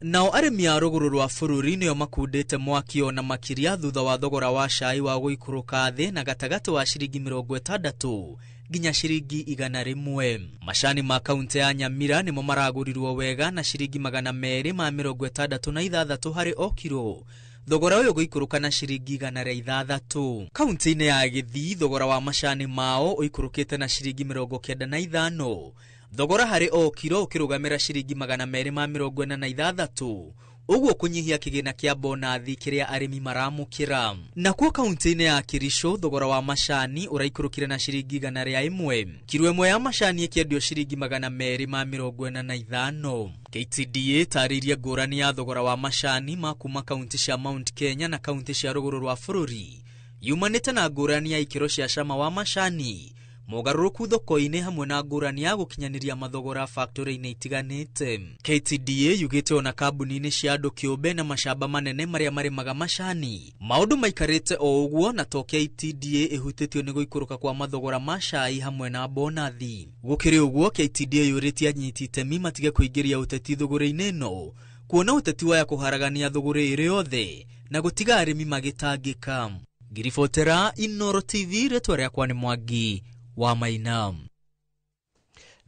Nao arĩmi a rũgũrũ rwa bũrũri nĩo makundĩte mwaki ona makĩria thutha wa thogora wa cai wa gũikũrũka thĩ na gatagatĩ wa ciringi 60 nginya ciringi 100. Macani ma kaunti ya Nyamira nĩmo maragũrirwo wega na ciringi 266 harĩ o kiro. Thogora ũyũ ũgĩikũrũka na ciringi 106. Kaunti-inĩ ya Gĩthii thogora wa macani mao ũikũrũkĩte na ciringi 95. Thogora harĩ o kiro ũkĩrũgamĩra ciringi 246, ũguo kũnyihia kĩgĩna kĩa bonathi kĩrĩa arĩmi maramũkĩra. Nakuo kaunti-inĩ ya Kericho thogora wa macani ũraikũrũkire na ciringi 101. Kiro ĩmwe ya macani ĩkĩendio ciringi 245. KTDA ĩtarĩirie ngũrani ya thogora wa macani ma kuma kaunti cia Mount Kenya na kaunti cia rũgũrũ rwa bũrũri yumanĩte na ngũrani ya ikĩro cia cama wa macani, mogarũrũku thoko-inĩ hamwe na ngũrani ya gũkinyanĩria mathogora factory-inĩ itiganĩte. KTDA yugĩte ona kambuni-inĩ cia andũ kĩũmbe na macamba manene marĩa marĩmaga macani maũndũ maikarĩte o ũguo, na to KTDA ĩhutĩtio nĩ gũikũrũka kwa mathogora ma cai hamwe na bonathi. Gũkĩrĩ ũguo, KTDA yũrĩtie anyiti itemi matige kũingĩria ũteti thũgũrĩ-inĩ ĩno, kuona ũteti waya kũharagania thũgũrĩ ĩrĩ yothe na gũtiga arĩmi magĩtangĩka. Ngiribotera Inooro TV, rĩtwa rĩakwa nĩ Mwangi wa Maina.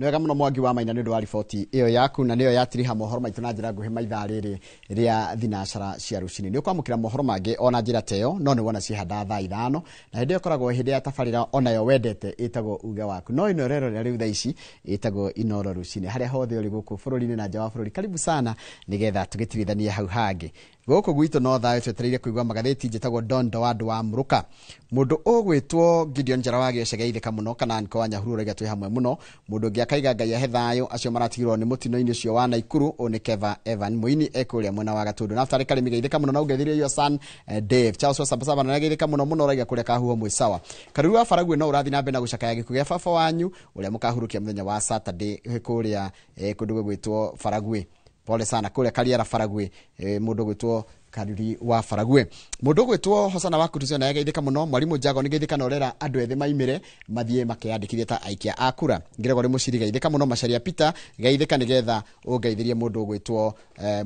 Nĩ wega mũno Mwangi wa Maina nĩ ũndũ wa riboti ĩyo yaku, na nĩyo yatiriha mohoro maitũ na njĩra nguhĩ maithaa rĩrĩ rĩa thinacara cia rũcinĩ. Nĩ ũkwamũkĩra mohoro mangĩ ona njĩra ta ĩyo, no nĩ wona ciehanda thaa 5, na hĩndĩ ĩyo ĩkoragwo hĩndĩ ya tabarĩra onayo wendete ĩtagwo uge waku. No ĩno rero rĩu thaa ici ĩtagwo Inooro rũcinĩ, harĩa hothe ũrĩ gũkũ bũrũri-inĩ na nja wa bũrũri. Karibu sana nĩgetha tũgĩtirithanie hau hangĩ. Gũkũ gwitũ no thayũ, twetereire kũigua magathĩti. Njĩtagwo Don Dowad wa Mũrũka. Mũndũ ũgwĩtwo Gideon Njara wa Gĩcege itheka mũno, kana Nko wa Nyahururu raiga twĩ hamwe mũno. Mũndũ ũngĩ akaiga Ngai ahe thayũ acio maratigirwo nĩ mũtino-inĩ ũcio wa Naikuru. Ũyũ nĩ Keva Evan Mũini ekũrĩa mwena wa Gatũndũ. Naftali Karĩmi geithĩka mũno na ũngeithirie your son Dave Charles wa Sabasaba na geithĩka mũno mũno raiga kũrĩa Kahuho mwĩ sawa. Karuru wa Faragwe no ũrathiĩ na mbere na gũcakaya gĩkuũ gĩa baba wanyu ũrĩa mũkahurũkia mũthenya wa Saturday kũrĩa kũndũ gwĩtwo Faragwe. Pole sana kũrĩa Kariara Faragwe, mũndũ gwĩtwo Karuri wa Faragwe. Mũndũ gwĩtwo Hosana wa Kutucio na geithĩka mũno. Mwarimu Jago nĩ geithĩka na ũrera andũ ethĩ maimĩre mathiĩ makeyandĩkithie ta aikia a kura. Gregory Mũciri geithĩka mũno. Macharia Peter geithĩka nĩgetha ũngeithĩrie mũndũ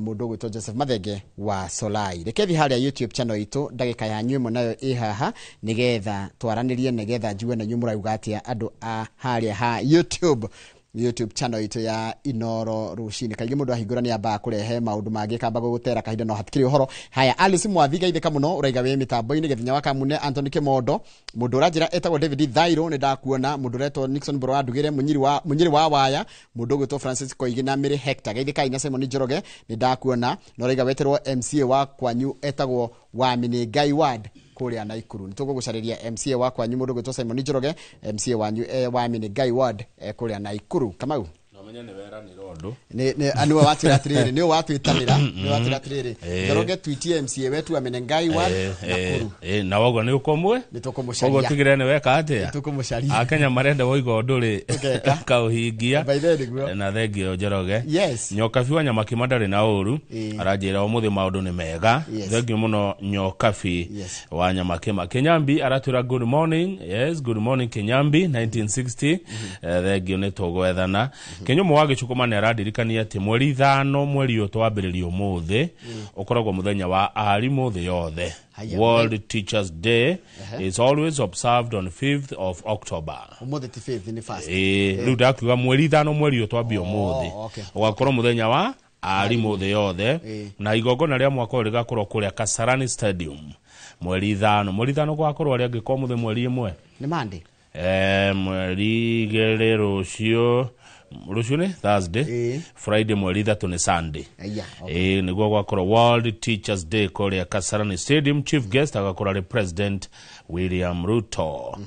gwĩtwo Joseph Mathenge wa Solai. Reke thiĩ harĩa YouTube channel itũ ndagĩka yanyu ĩmwe nayo ĩ haha nĩgetha twaranĩrie, nĩgetha njigue na inyuĩ mũrauga atĩa andũ a harĩa ha YouTube channel itu ya Inooro rũcinĩ. Kaingĩ mũndũ ahingũra nĩ ambaga kũrehe maũndũ mangĩ kamba gũgũtera kahinda no hatikĩrĩ ũhoro. Haya, Alice Mwathi geithĩka mũno, ũraiga wĩ mĩtambo-inĩ. Gĩthinya wa Kamune Anthony Kĩmondo. Mũndũ ũranjĩra etagwo David Thairo nĩ ndakuona. Mũndũ ũretwo Nixon Mboro wa Ndugĩre, Mũnyiri wa Waya. Mũndũ ũgwĩtwo Francis Koigi na Mary Hector geithĩka. Ina Simon Njoroge nĩ ndakuona. Na ũraiga weterwo MCA wa kwanyu etagwo wa Minengai Ward kũrĩa Naikuru. Nĩ tũgũgũcarĩria MCA wa kwanyu mũndũ ũgwĩtwo Simon Njoroge, MCA wanyu wa Minengai Ward kũrĩa Naikuru. Kamau Nomenya nĩ weranĩra ũndũ. Nĩ nĩwe watwĩra atĩrĩrĩ, nĩwe watwĩtanĩra, nĩwe watwĩra atĩrĩrĩ, Njoroge twitie MCA wetu wa Menengai Ward Nakuru. Na woguo nĩ ũkũmwe? Nĩ tũkũmũcaria. Koguo tigĩrĩra nĩ weka atĩa? Nĩ tũkũmũcaria. Akenya marenda woiga ũndũ rĩ, ũkaũhingia. By the way, nĩguo. Na thengio Njoroge. Yes. Nyokabi wa Nyamakima ndarĩ na ũru. Aranjĩra ũmũthĩ maũndũ nĩ mega. Yes. Thengio mũno Nyokabi Yes. wa Nyamakima. Kinyambi aratwĩra good morning. Yes, good morning Kinyambi 1960. Thengio nĩ tũgwethana. Kinyumo wa Gĩchũa Mũcukuma nĩ aradirikania atĩ mweri 5 mweri ũyũ twambĩrĩria ũmũthĩ ũkoragwo mũthenya wa arimũ thĩ yothe. World Teachers Day is always observed on 5th of October. Ũmũthĩ ti 5th nĩ first. Rĩu ndakiuga mweri 5 mweri ũyũ twambia ũmũthĩ ũgakorwo mũthenya wa arimũ thĩ yothe na igongona rĩa mwaka ũyũ rĩgakorwo kũrĩa Kasarani Stadium mweri 5 mweri 5 gwakorwo arĩa angĩkorwo mũthĩ mweri 1 nĩ Monday. Mweri 2 rũciũ rũciũ nĩ Thursday, Friday mweri 3 nĩ Sunday. Nĩguo gwakorwo World Teachers Day kũrĩa Kasarani Stadium. Chief guest agakorwo arĩ President William Ruto.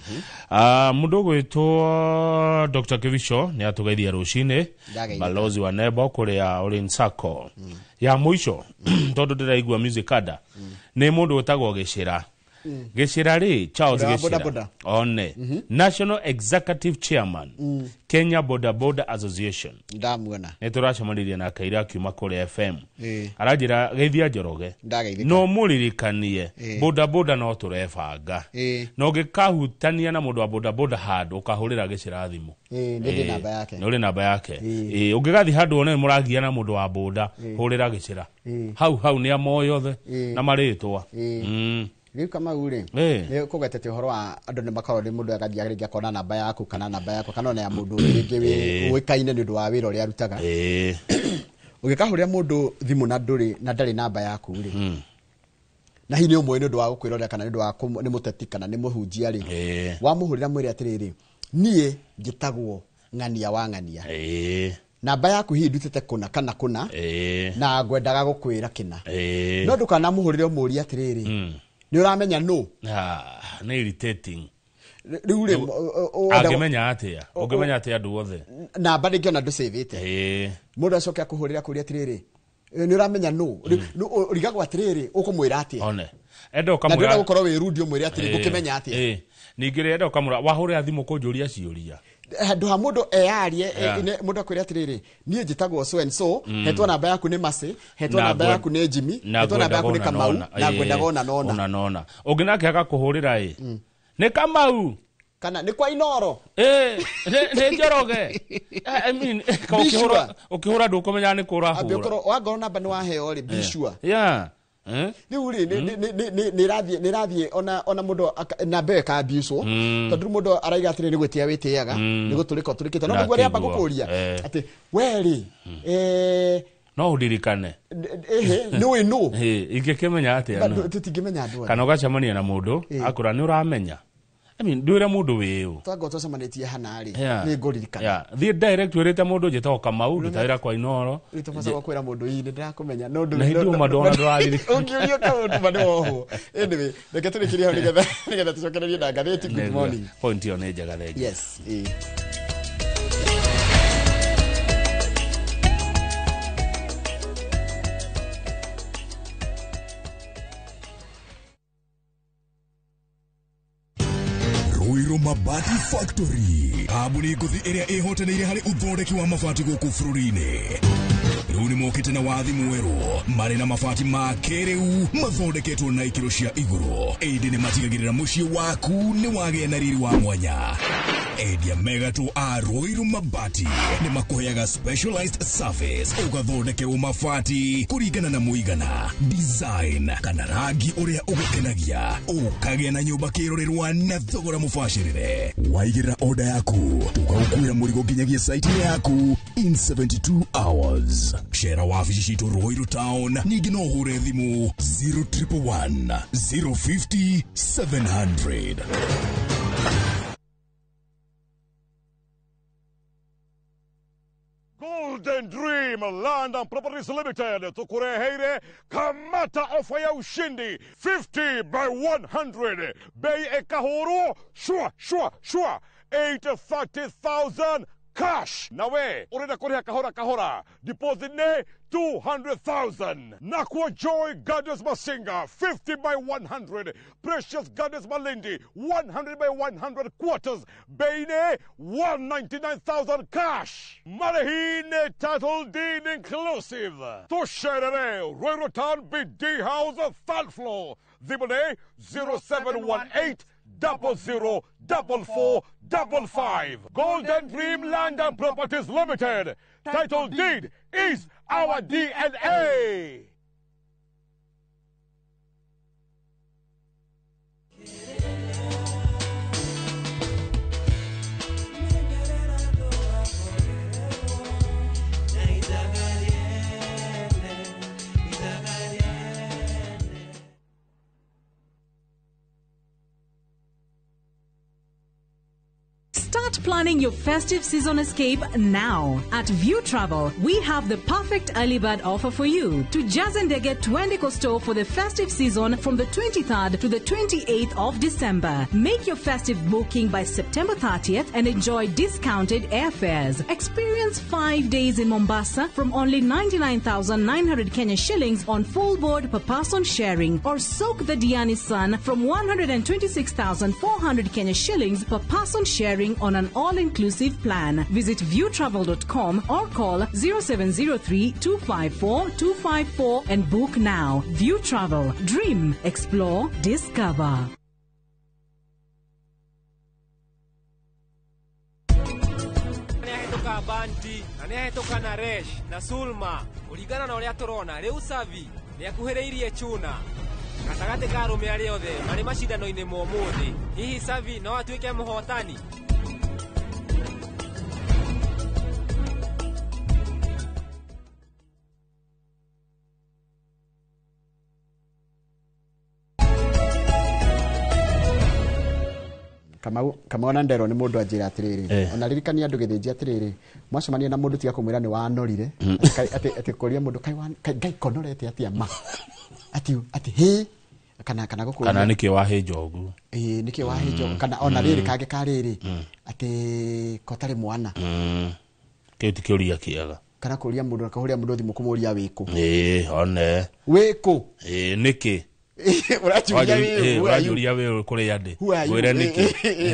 Mũndũ ũgwĩtwo Dr. Kivisho nĩ atũgeithia rũcinĩ, balozi wa Nebo kũrĩa Orin Sacco. Ya mũico tondũ ndĩraigua music ada nĩ mũndũ wĩtagwo Gĩcĩra. Gĩcĩra rĩ, Charles Gĩcĩra one National Executive Chairman Kenya Boda Boda Association. Ndamuona nĩ tũracemanirie nake ira akiuma kũrĩa FM. Aranjĩra geithia Njoroge no mũririkanie boda boda no tũrebanga na ũngĩkahutania na mũndũ wa boda boda handũ ũkahũrĩra Gĩcĩra thimũ. Nĩ namba yake. Nĩ ũrĩ namba yake. Ũngĩgathiĩ handũ wone mũragia na mũndũ wa boda hũrĩra Gĩcĩra hau hau nĩ amoyothe na marĩtwa. Rĩu Kamau rĩ nĩ kũgetete ũhoro wa andũ nĩ makoragwo nĩ mũndũ agathiĩ rĩngĩ akona namba yaku kana namba yakwa kana ona ya mũndũ rĩngĩ ũĩkaine nĩ ũndũ wa wĩra ũrĩa arutaga. Ũngĩkahũrĩra mũndũ thimũ na ndũrĩ na ndarĩ namba yaku rĩ na hihi nĩ ũmũĩ nĩ ũndũ wa gũkwĩrorera kana nĩ ũndũ wa nĩ mũteti kana nĩ mũhunjia rĩ wamũhũrĩra mwĩre atĩrĩrĩ niĩ njĩtagwo ng'ania wa ng'ania namba yaku hihi ndutĩte kũna kana kũna na ngwendaga gũkwĩra kĩna no ndũkanamũhũrĩre ũmũrie atĩrĩrĩ nĩ ũramenya nũ. Nĩ irritating. Rĩu rĩ angĩmenya atĩa ũngĩmenya atĩa andũ othe namba rĩngĩ ona ndũcĩvĩte mũndũ acoke akũhũrĩra kũria atĩrĩrĩ nĩ ũramenya nũ ũrigagwo atĩrĩrĩ ũkũmwĩra atĩa one enda ũkamwĩra na ndũrenda gũkorwo wĩ rude ũmwĩre atĩrĩ ngũkĩmenya atĩa. Ningĩ rĩ enda ũkamwĩra wahũrĩra thimũ kũnjũria ciũria handũ ha mũndũ eyarie mũndũ akwĩre atĩrĩrĩ niĩ njĩtagwo so and so hetwo namba yaku nĩ Mercy hetwo namba yaku nĩ Jimmy hetwo namba yaku nĩ Kamau na ngwendaga ona nona ona nona ũngĩ nake agakũhũrĩra ĩ nĩ Kamau kana nĩ kwa Inoro nĩ Njoroge. I mean ũkĩhũra ndũkũmenya nĩ kũ ũrahũra wangorwo namba nĩ waheo rĩ be sure. Rĩu rĩ nĩ ĩrathiĩ ona mũndũ namba ĩyo ĩkambiucwo tondũ mũndũ araiga atĩrĩ nĩ gwĩtĩa wĩtĩaga nĩ gũtũrĩka ũtũrĩkĩte no nĩguo rĩamba gũkũria atĩ we rĩ no ũndirikane nĩũĩ nũ ingĩkĩmenya atĩa tũtingĩmenya andũ kana ũgacemania na mũndũ akũra nĩ ũramenya. I mean ndwĩre mũndũ wĩũ twangorwo twacemanĩtie hana rĩ nĩ ngũririkana. Thiĩ direct wĩrĩte mũndũ njĩtagwo Kamau ndutawĩra kwa Inoro rĩu tũbacaga kwĩra mũndũ ii nĩ ndĩrakũmenya no na hĩndĩ ũma ndona ndũraririkana ũngĩũrio kaũndũ ma nĩ wohwo. Anyway reke tũrĩkĩrie hau nĩgetha tũcokererie na ngathĩti. Good morning. Point ĩyo nĩ njega thengi. Yes. Ruiru Mabati Factory kambuni ngũthi ĩrĩa ĩhotanĩire harĩ ũthondeki wa mabati gũkũ bũrũri-inĩ rĩu nĩ mokĩte na wathi mwerũ marĩ na mabati ma kĩrĩu mathondeketwo na ikĩro cia igũrũ ĩndĩ nĩ matigagĩrĩra mũciĩ waku nĩ wagĩa na riri wa mwanya. Endia megatũ a Ruiru Mabati nĩ makũheaga specialized service ũgathondekerwo mabati kũringana na mũigana design kana rangi ũrĩa ũgũkenagia ũkagĩa na nyũmba kĩrorerwa na thogora mũbacĩrĩre. Waigĩrĩra order yaku tũgagũkuĩra mũrigo nginyagia site yaku in 72 hours. Cera wabici citũ Ruiru Town ningĩ no ũhũre thimũ 0111 050 700. Golden Dream Land and Properties Limited tukureheire kamata ofa ya ushindi 50 by 100 bei ekahuru shwa shwa shwa 830,000 cash nawe urenda kuriha kahora kahora deposit ne 200,000. Nakwa Joy Gardens Masinga 50 by 100 Precious Gardens Malindi 100 by 100 quarters Beine 199,000 cash. Marehine title deed inclusive. Tusherere Ruiru Town BD House third floor. Thimũ 0718 004455. Golden Dream Land and Properties Limited. Title deed is our DNA. Start planning your festive season escape now. At View Travel, we have the perfect early bird offer for you. To Jazendege Twende Store for the festive season from the 23rd to the 28th of December. Make your festive booking by September 30th and enjoy discounted airfares. Experience 5 days in Mombasa from only 99,900 Kenya shillings on full board per person sharing, or soak the Diani sun from 126,400 Kenya shillings per person sharing on an all-inclusive plan. Visit viewtravel.com or call 0703 254 254 and book now. View Travel. Dream, explore, discover. Banti na nĩahĩtũka na Resh na Sulma kũringana na ũrĩa tũrona rĩu Savi nĩakuhĩrĩirie Chuna gatagatĩ ka arũme arĩa othe marĩ macindano-inĩ ma ũmũthĩ. Hihi Savi no atuĩke mũhotani? Kamau na nderwo nĩ mũndũ anjĩra atĩrĩrĩ, ona ririkania andũ gĩthĩnji atĩrĩrĩ, mwacemania na mũndũ tiga kũmwĩra nĩ wanorire, atĩ kũria mũndũ kai Ngai konorete atĩa ma, atĩ hĩ kana gũkũria kana nĩkĩ wahĩnja ũguo, ĩĩ nĩkĩ wahĩnja ũguo, kana ona rĩrĩ kangĩ ka rĩrĩ atĩ kotarĩ mwana, kĩu ti kĩũria kĩega, kana kũria mũndũ akahũria mũndũ thimũ kũmũria wĩkũ, ĩĩ one wĩkũ, ĩĩ nĩkĩ ũranjũria wĩ kũrĩa ndĩ ngwĩre nĩkĩ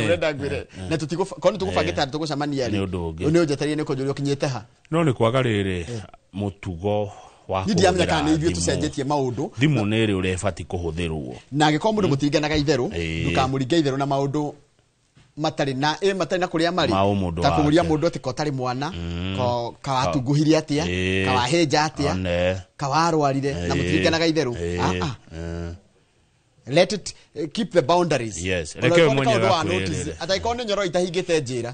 ũrenda ngwĩre na korwo nĩtũgũbangĩte tũgũcemania rĩ nĩ ũnjetereire nĩ kũnjũria ũkinyĩte ha. No nĩ kwaga rĩrĩ mũtugo wa niĩ ndiramenya kana nĩ ithuĩ tũcenjetie maũndũ. Thimũ nĩ ĩrĩ ũrĩa ĩbatiĩ kũhũthĩrwo, na angĩkorwo mũndũ mũtiringanaga itherũ ndũkamũringe itherũ na maũndũ matarĩ na matarĩ na kũrĩa marĩ, ta kũmũria mũndũ atĩ kotarĩ mwana, kawatunguhirie atĩa, kawahĩnja atĩa, kawarwarire, na mũtiringanaga itherũ. Let it keep the boundaries. Yes, reke mwenyewe akwĩrĩre. Atakorwo nĩ nyoro itahingĩte njĩra,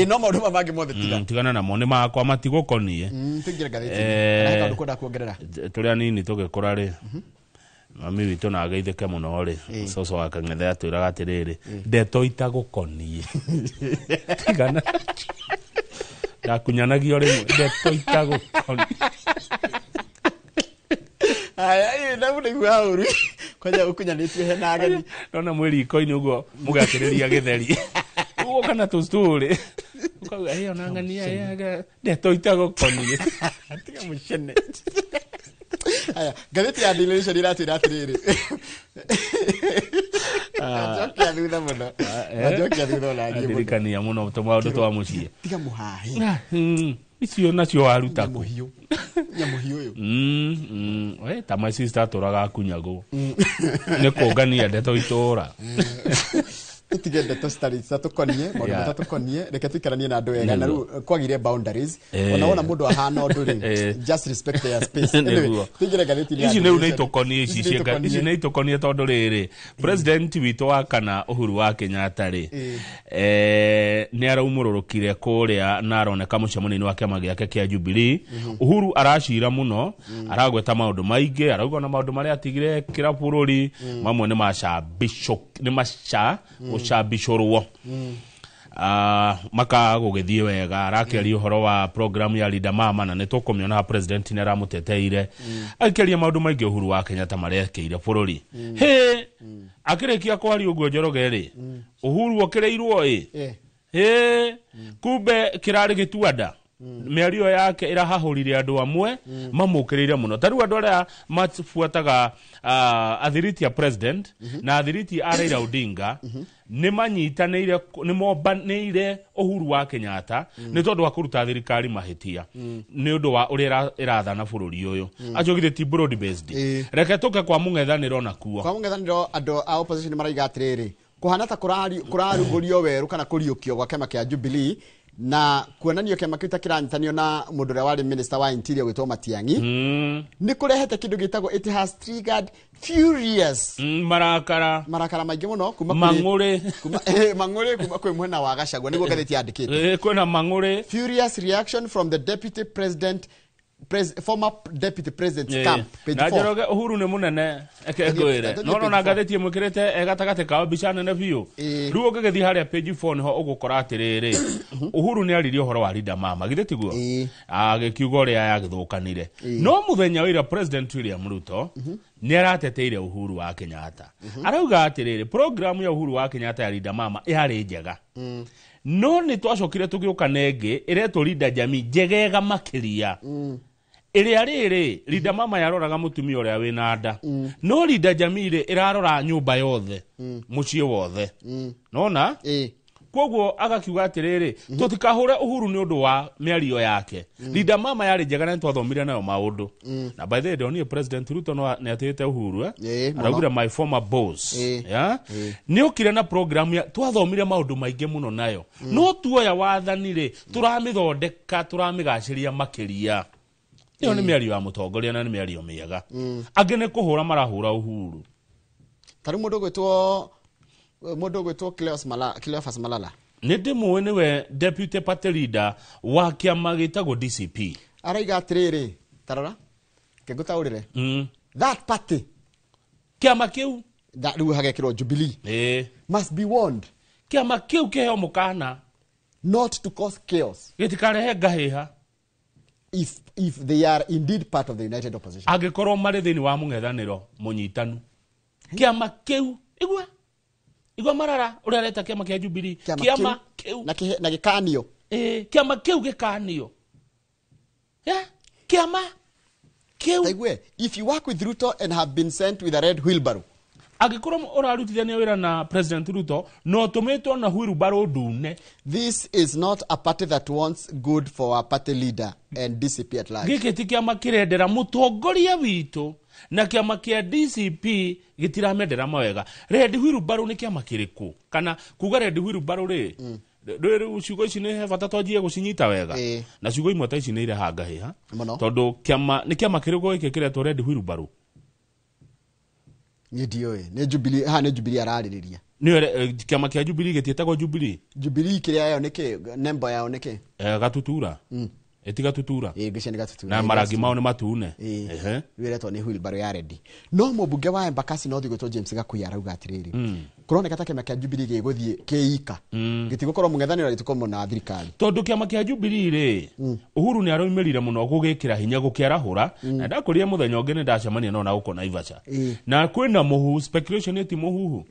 no maũndũ maya mangĩ mothe tiga tigana namo, nĩ makwa matigũkonie. Tũingĩre ngathĩti-inĩ. Kana he kaũndũ kwenda kuongerera? Tũrĩ anini tũgĩkũra rĩ, mami witũ na ageithĩke mũno rĩ, cũcũ wa Kang'ethe atwĩraga atĩrĩrĩ, ndeto itagũkonie tigana ndakunyanagio rĩmwe, ndeto itagũkonie. Aya, na mũnaigua ũru kwanja ũkunyanĩtie hena ageni ndona mwĩ riko-inĩ ũguo mũgakĩrĩria gĩtheri ũguo kana tũstũrĩ ũkauga ĩ ona ng'ania ndeto itagũkonie tiga mũcene. Aya, ngathĩti ya Daily Nation ĩratwĩra atĩrĩrĩ, njokia thutha mũno, njokia thutha ona niĩ mũno. Ndirikania mũno tũmaũndũ twa mũciĩ, tiga mũhahe icio nacio waruta kũ nyamũhiũ ũyũ. Ta my sister atũraga akunyagwo nĩ kũngania ndeto itũra. Tũtige ndeto citarĩ citatũkonie, maũndũ matatũkonie, reke tũikaranie na andũ wega, na rĩu kwagire boundaries. Ona wona mũndũ ahana ũndũ rĩ, just respect their space. Anyway, tũingĩre ngathĩti-inĩ ya ici Daily rĩu nĩ Nation. itũkonie ici ici nĩ itũkonie tondũ rĩrĩ president witũ wa kana Uhuru wa Kenyatta rĩ, nĩ araumũrũrũkire kũrĩa na aroneka mũcemanio-inĩ wa kĩama gĩake kĩa Jubilee. Uhuru aracira mũno, aragweta maũndũ maingĩ, arauga ona maũndũ marĩa atigire kĩra bũrũri mamwe nĩ maca gũcambicũrwo makaga gũgĩthiĩ wega. Arakĩaria ũhoro wa program ya Linda Mama na nĩ tũkũmĩona president nĩ aramũteteire, akĩaria maũndũ maingĩ Uhuru wa Kenyatta marĩa ekĩire bũrũri. Hĩ, akĩrĩkia kwaria ũguo Njoroge rĩ, Uhuru okĩrĩirwo ĩ hĩ, kumbe kĩrarĩ gĩtuanda. Mĩario yake ĩrahahũrire andũ amwe mamũkĩrĩire mũno, ta rĩu andũ arĩa mabuataga athiriti a president na athiriti a Raila Odinga nĩ manyitanĩire, nĩ mombanĩire Uhuru wa Kenyatta nĩ tondũ wa kũruta thirikari mahĩtia nĩ ũndũ wa ũrĩa ĩrathana bũrũri ũyũ. Acio githĩ ti broad based. Reke tũke kwa mũng'ethanĩro nakuo. Kwa mũng'ethanĩro andũ a opposition maraiga atĩrĩrĩ, kũhana ta kũrarugũrio werũ kana kũriũkio gwa kĩama kĩa Jubilee Na kuonanio kĩama kĩu ta kĩranyitanio na mũndũ ũrĩa warĩ minister wa interior gwĩtwo Matiang'i nĩ kũrehete kĩndũ gĩtagwo it has triggered furious marakara marakara maingĩ mũno kuma mang'ũrĩ kuma mang'ũrĩ kuma kwĩ mwena wa Gachagua nĩguo ngathĩti yandĩkĩte. Kwĩna mang'ũrĩ. Furious reaction from the deputy president former deputy president's camp, page na 4. Njoroge Uhuru nĩ mũnene eke ngwĩre no no na ngathĩti ĩmwĩkĩrĩte gatagatĩ kao mbica nene biũ. Rĩu ũngĩgĩthiĩ harĩa page 4 nĩho ũgũkora atĩrĩrĩ Uhuru nĩ aririe ũhoro wa Linda Mama githĩ tiguo agĩkiuga ũrĩa yagĩthũkanire no mũthenya wa ira President William Ruto nĩ arateteire Uhuru wa Kenyatta arauga atĩrĩrĩ program ya Uhuru wa Kenyatta ya Linda Mama yarĩ njega no nĩ twacokire tũgĩũka na ĩngĩ ĩretwo Linda Jamii njegega makĩria ĩrĩa rĩrĩ Linda Mama yaroraga mũtumia ũrĩa wĩna nda no Linda Jamii rĩ ĩrarora nyũmba yothe mũciĩ wothe nona koguo agakiuga atĩrĩrĩ tũtikahũre Uhuru nĩ ũndũ wa mĩario yake. Linda Mama yarĩ njega na nĩtwathomire nayo maũndũ na by the way ndonire President Ruto no nĩatĩĩte Uhuru araugire my former boss nĩ okire na program ya twathomire maũndũ maingĩ mũno nayo no tuoya wathani rĩ tũramĩthondeka tũramĩgacĩria makĩria. Ĩyo nĩ mĩario ya mũtongoria na nĩ mĩario mĩega. Angĩ nĩ kũhũra marahũra Uhuru. Ta rĩu mũndũ ũgwĩtwo Cleophas Malala nĩ ndĩmũĩ nĩwe deputy party leader wa kĩama gĩtagwo DCP araiga atĩrĩrĩ tarora kĩngũtaũrĩre that party kĩama kĩu rĩu hagekĩrwo Jubilee must be warned kĩama kĩu kĩheo mũkana not to cause chaos gĩtikarehe ngahĩha if they are indeed part of the united opposition angĩkorwo marĩ thĩinĩ wa mũng'ethanĩro mũnyitanu kĩama kĩu igua marara ũrĩa areta kĩama kĩa Jubilee kĩama kĩu na gĩkanio kĩama kĩu gĩkanio kĩama kĩu. Taigue if you work with Ruto and have been sent with a red wheelbarrow angĩkorwo ũrarutithania wĩra na President Ruto no tũmĩtwo na wheelbarrow ndune. This is not a party that wants good for our party leader and DCP at large. Gĩkĩ ti kĩama kĩrendera mũtongoria witũ na kĩama kĩa DCP gĩtiramendera mawega. Red wheelbarrow nĩ kĩama kĩrĩkũ kana kuga red wheelbarrow rĩ rĩu ciugo ici nĩ he bata twanjie gũcinyita wega na ciugo imwe ta ici nĩ irehaga ngahĩha tondũ kĩama nĩ kĩama kĩrĩkũ gĩkĩ kĩretwo red wheelbarrow? Nĩ ndiũĩ nĩ Jubilee haha nĩ Jubilee ararĩrĩria nĩ kĩama kĩa Jubilee gĩtiĩtagwo Jubilee. Jubilee kĩrĩa yao nĩkĩ nembo yao nĩkĩ gatutura ĩti gatutura ngĩcia nĩ gatutura na marangi mao nĩ matune rĩu ĩretwo nĩ wheelbarrow ya red. No mũmbunge wa Embakasi North gwĩtwo James Gakuya arauga atĩrĩrĩ kũroneka ta kĩama kĩa Jubilee gĩgũthiĩ kĩika gĩtigũkorwo mũng'ethanĩro gĩtigũkorwo na thirikari tondũ kĩama kĩa Jubilee rĩ Uhuru nĩ araumĩrire mũno gũgĩkĩra hinya gũkĩarahũra na ndakũrire mũthenya ũngĩ nĩ ndacemania nao na gũkũ Naivasha na kwĩna mũhuhu speculation ĩti mũhuhu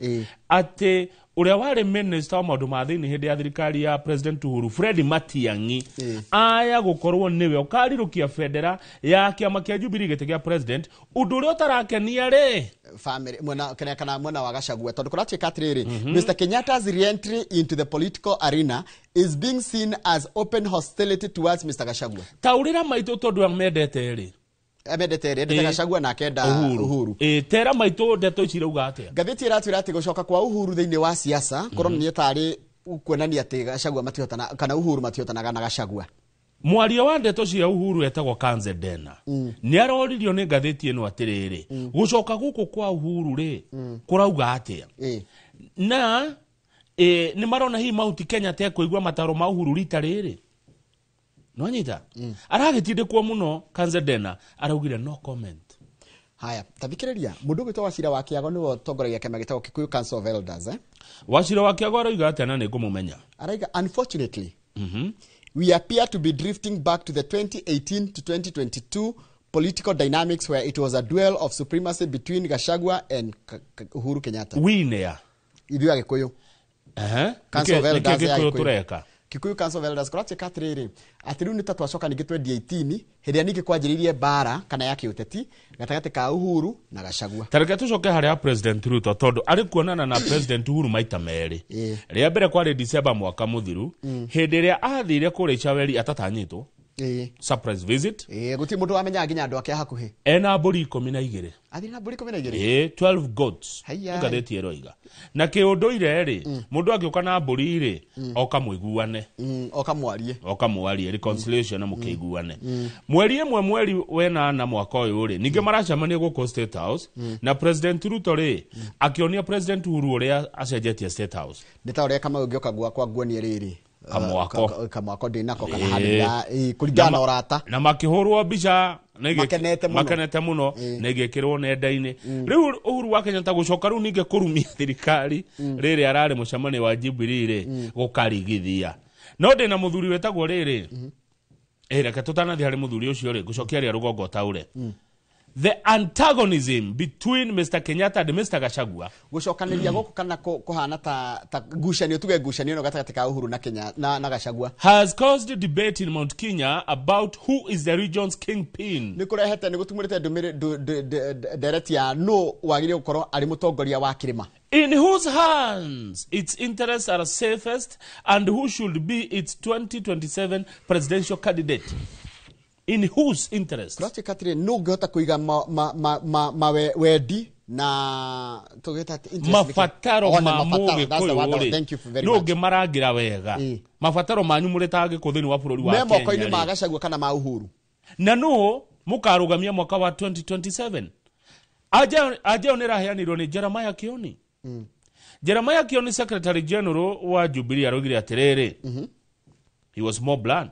atĩ ũrĩa warĩ minister wa maũndũ ma thĩinĩ hĩndĩ ya thirikari ya President Uhuru Fred Matiang'i aya gũkorwo nĩwe ũkarirũkia bendera ya kĩama kĩa Jubilee gĩtĩ kĩa president ũndũ ũrĩa ũtarakenia rĩ family mwena kana mwena wa Gachagua tondũ kũratuĩka atĩrĩrĩ Mr Kenyatta's re-entry into the political arena is being seen as open hostility towards Mr Gachagua. Taũrĩra maitũ tondũ amendete rĩ amendete rĩ endete Gachagua na akenda Uhuru tera maitũ ndeto ici irauga atĩa? Ngathĩti ĩratwĩra atĩ gũcoka kwa Uhuru thĩinĩ wa siasa kũronania tarĩ kuonania atĩ Gachagua matihotana kana Uhuru matihotanaga na Gachagua. Mwaria wa ndeto cia Uhuru etagwo Kanze Dena nĩ aroririo nĩ ngathĩti ĩno atĩrĩrĩ gũcoka gũkũ kwa Uhuru rĩ kũrauga atĩa na nĩ marona hihi Mount Kenya tekũigua mataro ma Uhuru rita rĩrĩ nonyita aragĩtindĩkwo mũno Kanze Dena araugire no comment. Haya tathikĩrĩria mũndũ ũgwĩtwo Wachira wa Kĩago nĩwe ũtongoragia kĩama gĩtagwo Kikuyu Council of Elders Wachira wa Kĩago arauga atĩa na nĩngũmũmenya arauga unfortunately we appear to be drifting back to the 2018 to 2022 political dynamics where it was a duel of supremacy between Gachagua and Uhuru Kenyatta. Winea ithuĩ Agĩkũyũ Council of Elders ya Gĩkũyũ Kikuyu Council of Elders kũratuĩka atĩrĩrĩ atĩ rĩu nĩ ta twacoka ningĩ 2018 hĩndĩ ĩrĩa ningĩ kwanjĩrĩirie mbara kana ya kĩũteti gatagatĩ ka Uhuru na Gachagua. Ta reke tũcoke harĩa President Ruto tondũ arĩ kuonana na President Uhuru maita merĩ. Rĩa mbere kwarĩ December mwaka mũthiru hĩndĩ ĩrĩa athire kũrĩa Icaweri atatanyĩtwo Surprise visit. Gũtirĩ mũndũ wamenyaga nginya andũ ake a hakuhĩ. Ena mbũri 12. Athiĩ na mbũri 12. 12 goats. Haiya. Ngathĩti ĩroiga. Na kĩũndũire rĩ, mũndũ angĩũka na mbũri rĩ, oka mũiguane. Oka mwarie. Oka mwarie reconciliation na mũkĩiguane. Mweri ĩmwe mweri wenana mwaka ũyũ rĩ, ningĩ maracemania gũkũ State House na President Ruto rĩ, akĩonia President Uhuru ũrĩa acenjetie State House. Nĩ ta ũrĩa Kamau ũngĩũka gwakwa nguonie rĩrĩ. Kamwako. Kamwako ndĩnako kana handũ kũringana na ũrata. Na makĩhũrwo mbica makenete mũno. Makenete mũno na igĩkĩrwo nenda-inĩ. Rĩu Uhuru wa Kenyatta gũcoka rĩu ningĩ kũrumia thirikari rĩrĩ ararĩ mũcemanio wa Jubilee rĩ, gũkarigithia. No ndĩna mũthuri wĩtagwo rĩrĩ. Reke tũtanathiĩ harĩ mũthuri ũcio rĩ, ngũcokia rĩa rũgongo taũre. The antagonism between Mr. Kenyatta and Mr. Gachagua. Gũcokanĩria gũkũ kana kũhana ta ngucanio, tuge ngucanio ĩno gatagatĩ ka Uhuru na Kenya na Gachagua has caused debate in Mount Kenya about who is the region's kingpin. Nĩ kũrehete nĩ gũtumũrĩte ndereti ya nũ wagĩrĩire gũkorwo arĩ mũtongoria wa kĩrĩma. In whose hands its interests are safest and who should be its 2027 presidential candidate. In whose interest? Kũratuĩka atĩrĩ, nũ ũngĩhota kũiga wendi na tũgĩta interest mabataro ma mũgĩkũyũ rĩ, thank you very nũ much. ũngĩmarangĩra wega mabataro manyu mũrĩ ta Agĩkũyũ thĩinĩ wa bũrũri wa me Kenya moko-inĩ ma Gachagua kana ma Uhuru, na nũ mũkarũgamia mwaka wa 2027? Anja ĩyo nĩ ĩraheanirwo nĩ Jeremiah Kioni. Jeremiah Kioni, Secretary General wa Jubilee, araugire atĩrĩrĩ, he was more blunt.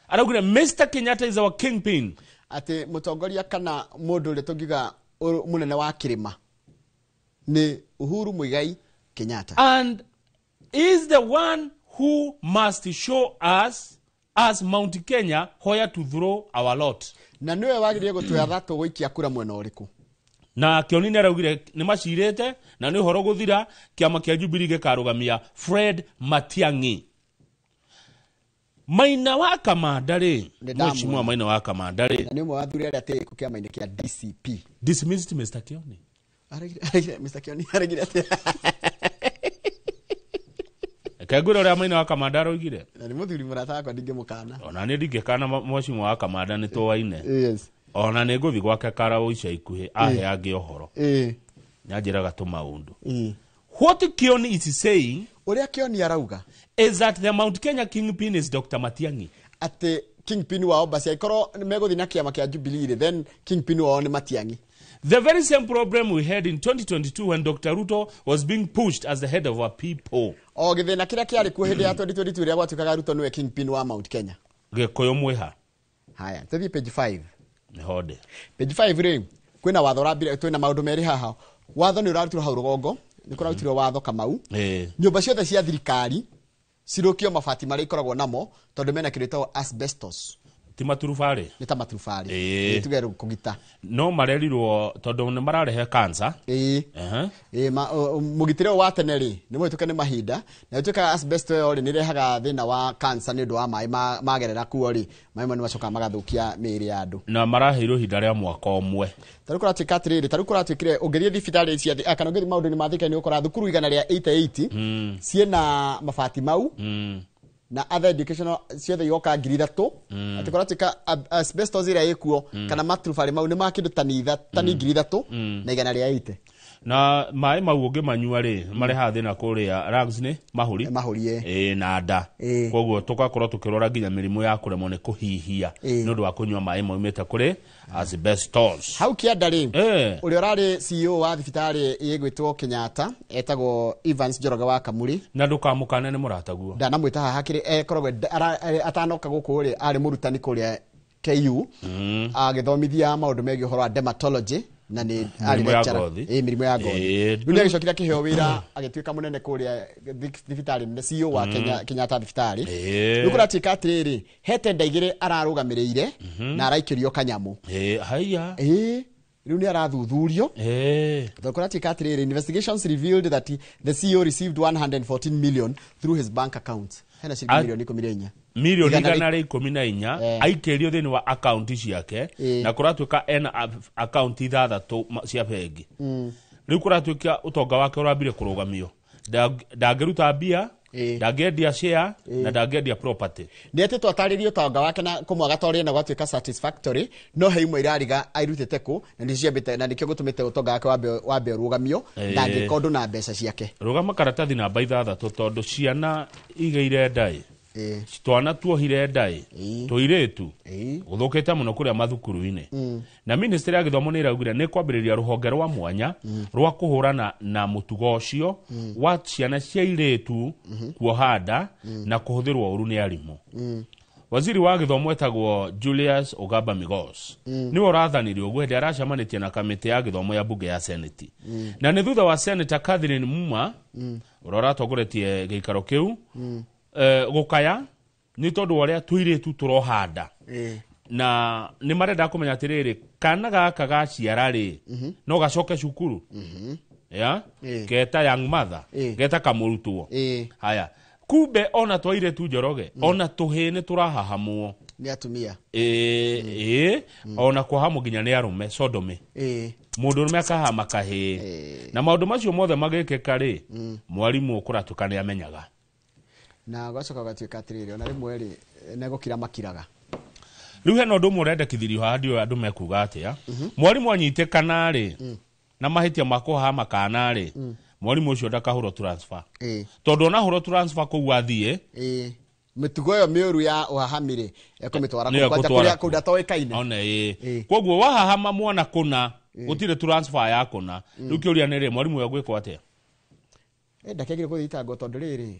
Araugire Mr. Kenyatta is our kingpin. Atĩ mũtongoria kana mũndũ ũrĩa tũngiuga mũnene wa kĩrĩma nĩ Uhuru Muigai Kenyatta. And is the one who must show us as Mount Kenya where to throw our lot. Na nĩwe wagĩrĩire gũtwetha tũgũikia kura mwena ũrĩkũ. Na Kioni nĩ araugire nĩ macirĩte na nĩ ũhoro gũthira, kĩama kĩa Jubilee gĩkarũgamia Fred Matiang'i. Maina wa Kamanda rĩ, mheshimiwa Maina wa Kamanda rĩ, nĩ ũmwe wa athuri arĩa atĩĩku kĩama-inĩ kĩa DCP. Dismissed Mr. Kioni. Araugire Mr. Kioni araugire atĩa? Reke ngwĩre ũrĩa Maina wa Kamanda araugire. Na nĩ mũthuri mũrata wakwa ndingĩmũkana. Ona niĩ ndingĩkana mheshimiwa wa Kamanda nĩ tũwaine. Yes. Ona nĩ ngũthiĩ gwake Karau ica ikuhĩ ahe angĩ ũhoro. Nĩanjĩraga tũmaũndũ. What Kioni is saying, ũrĩa Kioni arauga, is that the Mount Kenya kingpin is Dr. Matiang'i. Atĩ kingpin wao basi aikorwo megũthiĩ na kĩama kĩa Jubilee, then kingpin wao nĩ Matiang'i. The very same problem we had in 2022 when Dr. Ruto was being pushed as the head of our people. O gĩthĩna kĩrĩa kĩarĩ kuo hĩndĩ ya 2022 rĩrĩa gwatuĩkaga Ruto nĩwe kingpin wa Mount Kenya. Gĩkũyũ mwĩha. Haya, tũthiĩ page 5. Nĩ honde. Page 5 rĩ, kwĩna watho ũrambire, twĩna maũndũ merĩ haha. Watho nĩ ũrarutirwo hau rũgongo, nĩ kũrarutirwo watho Kamau. Nyũmba ciothe cia thirikari cirũkio mabati marĩa ikoragwo namo tondũ mena kĩndũ gĩtagwo asbestos. Ti maturubarĩ? Nĩ ta maturubarĩ. Tuge kũgita. No marerirwo tondũ nĩ mararehe cancer. Mũgitĩre ũyũ wa tene rĩ, nĩ mũhĩtũke nĩ mahinda, na ĩtuĩkaga asbestos ĩyo rĩ, nĩ ĩrehaga thĩna wa cancer nĩ ũndũ wa maĩ magerera kuo rĩ, maĩ mau nĩ macokaga magathũkia mĩĩrĩ ya andũ. Na maraheirwo ihinda rĩa mwaka ũmwe. Ta rĩu kũratuĩka atĩrĩrĩ, ta rĩu kũratuĩkire ũngĩthiĩ thibitarĩ cia kana ũngĩthiĩ maũndũ-inĩ ma thirikari nĩ ũgũkora thukuru 188 ciĩna mabati mau. Na other educational ciothe igoka 3,000. Atĩ kũratuĩka asbestos ĩrĩa ĩkuo kana maturubarĩ mau nĩ ma kĩndũ tani 3,000 na 180. Na maĩ mau ũngĩmanyua rĩ, marehaga thĩna kũrĩa lungs nĩ mahũri. Mahũri, na nda. Koguo tũgakorwo tũkĩrora nginya mĩrimũ ya kũremwo nĩ kũhihia nĩ ũndũ wa kũnyua maĩ maumĩte kũrĩ asbestos. Hau kĩanda rĩ, ũrĩa ũrarĩ CEO wa thibitarĩ ĩgwĩtwo Kenyatta etagwo Evans Njoroge wa Kamuri. Na ndũkamũkane nĩ mũrataguo. Ndanamwĩta haha kĩrĩ ekoragwo atanoka gũkũ rĩ, arĩ mũrutani kũrĩa KU agĩthomithia maũndũ megiĩ ũhoro wa dermatology. Na nĩ arĩ lecturer. Mĩrimũ ya ngothi. Rĩu nĩ agĩcokire akĩheo wĩra agĩtuĩka mũnene kũrĩa thibitarĩ nene, CEO wa Kenyatta thibitarĩ. Rĩu kũratuĩka atĩrĩrĩ, he tenda igĩrĩ ararũgamĩrĩire na araikĩrio kanyamũ. Haiya. Rĩu nĩ arathuthurio. Tondũ kũratuĩka atĩrĩrĩ, investigations revealed that the CEO received 114 million through his bank account. Hena ciringi milioni 14. Milioni 114 aikĩrio thĩinĩ wa akaunti ciake, na kũratuĩka ena akaunti 6 cia bengi. Rĩu kũratuĩka ũtonga wake ũrambire kũrũgamio. Ndangĩruta mbia Ndangĩendia share na ndangĩendia property. Nĩ atĩ twatarĩrio ũtonga wake na kũmwaga torĩa na gwatuĩka satisfactory, no he imwe irariga airutĩte kũ na nĩcio ciambĩte na nĩkĩo gũtũmĩte ũtonga wake wambe ũrũgamio, ndangĩka ũndũ na mbeca ciake. Rũgama karatathi namba 6 tondũ ciana igĩire ndaĩ, twana tuohire ndaĩ, tũirĩtu gũthũkĩte mũno kũrĩa mathukuru-inĩ. Na ministry ya gĩthomo nĩ ĩraugire nĩ kwambĩrĩria rũhonge rwa mwanya rwa kũhũrana na mũtugo ũcio wa ciana cia irĩtu kuoha nda na kũhũthĩrwo ũru nĩ arimũ. Waziri wa gĩthomo etagwo Julius Ogamba Migos nĩwe ũrathanire ũguo hĩndĩ aracemanĩtie na kamĩtĩ ya gĩthomo ya bunge ya Senate. Na nĩ thutha wa Senator Catherine Muma ũrĩa ũratongoretie gĩikaro kĩu gũkaya nĩ tondũ wa ũrĩa tũirĩtu tũroha nda. Na nĩ marenda kũmenya atĩrĩrĩ, kana gaka gaciara rĩ no gacoke cukuru, ya keta young mother, geta kamũrutwo. Haya, kumbe ona twairĩtu Njoroge, ona tũhĩĩ nĩ tũrahahamwo nĩ atumia. Ona kũhahamwo nginya nĩ arũme, sodomy. Mũndũ ũrũme akahama kahĩĩ. Na maũndũ macio mothe magĩkĩka rĩ, mwarimũ kũratuĩka nĩ amenyaga. Na gwacoka gũgatuĩka atĩrĩrĩ, ona rĩmwe rĩ negũkira makiraga. Rĩu hena ũndũ ũmwe ũrendekithirio haha, ndiũĩ andũ mekuga atĩa. Mwarimũ anyitĩkana rĩ na mahĩtia ma kũhahama kana rĩ, mwarimũ ũcio ndakahũrwo transfer. Tondũ ona hũrwo transfer kũu athiĩ, mĩtugo ĩyo mĩũru ya ũhahami rĩ ekũmĩtwara kũu, kwanja kũrĩa kũu ndatoĩkaine. One koguo wahahama mwana kũna, gũtirĩ transfer ya kũna. Rĩu kĩũria nĩ rĩ, mwarimũ ũyũ egwĩkwo atĩa? Ndakĩagĩrĩire gũthitangwo tondũ rĩrĩ,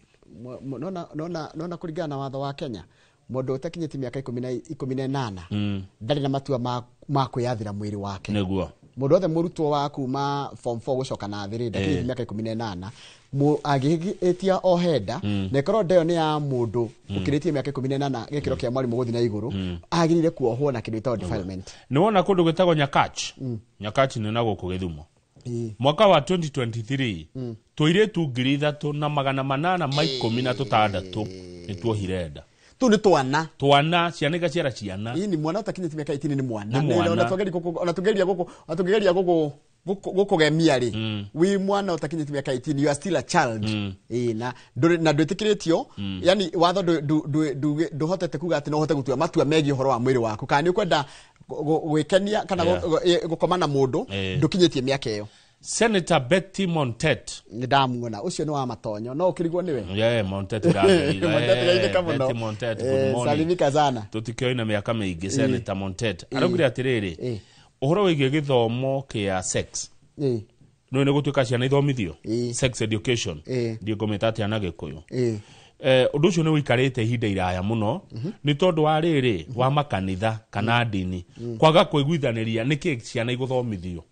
nona kũringana na watho wa Kenya, mũndũ ũtakinyĩtie mĩaka 18 ndarĩ na matua ma kwĩyathĩra mwĩrĩ wake. Nĩguo. Mũndũ wothe mũrutwo wa kuma form 4 gũcoka na thĩ rĩ, ndakinyĩtie mĩaka 18, angĩhĩtia o henda, na ĩkorwo nda ĩyo nĩ ya mũndũ ũkĩrĩtie mĩaka 18 gĩkĩro kĩa mwarimũ gũthiĩ na igũrũ, agĩrĩire kuohwo na kĩndũ gĩtagwo defilement. Nĩ wona kũndũ gwĩtagwo Nyakach. Nyakach nĩ na gũkũ Gĩthumo. Mwaka wa 2023 tũirĩtu 3816 nĩ tuohire nda. Tu nĩ twana. Twana, ciana igaciara ciana. Ĩni mwana ũtakinyĩtie mĩaka 18 nĩ mwana. Ona tũgeria gũkũgemia rĩ, wĩ mwana ũtakinyĩtie mĩaka 18, you are still a child. Na ndwĩtĩkĩrĩtio, yani watho ndũhotete kuga atĩ no ũhote gũtua matua megiĩ ũhoro wa mwĩrĩ waku, kana nĩ ũkwenda gwĩkenia kana gũkoma na mũndũ ndũkinyĩtie mĩaka ĩyo. Senator Betty Montet. Nĩ ndamuona, ũcio nĩ wa matonyo, no ũkĩrigwo nĩwe. Yeah, Montet ndamũrigwo. Betty Montet, good morning. Salimika sana. Tũtikĩoina mĩaka mĩingĩ Senator Montet. Araugire atĩrĩrĩ, ũhoro wĩgiĩ gĩthomo kĩa sex. No nĩ gũtuĩka ciana ithomithio, sex education. Ndiĩ ngũmĩta atĩa na Gĩkũyũ. Ũndũ ũcio nĩ ũikarĩte ihinda iraya mũno, nĩ tondũ wa rĩrĩ wa makanitha kana ndini kwaga kũiguithanĩria nĩkĩ ciana igũthomithio.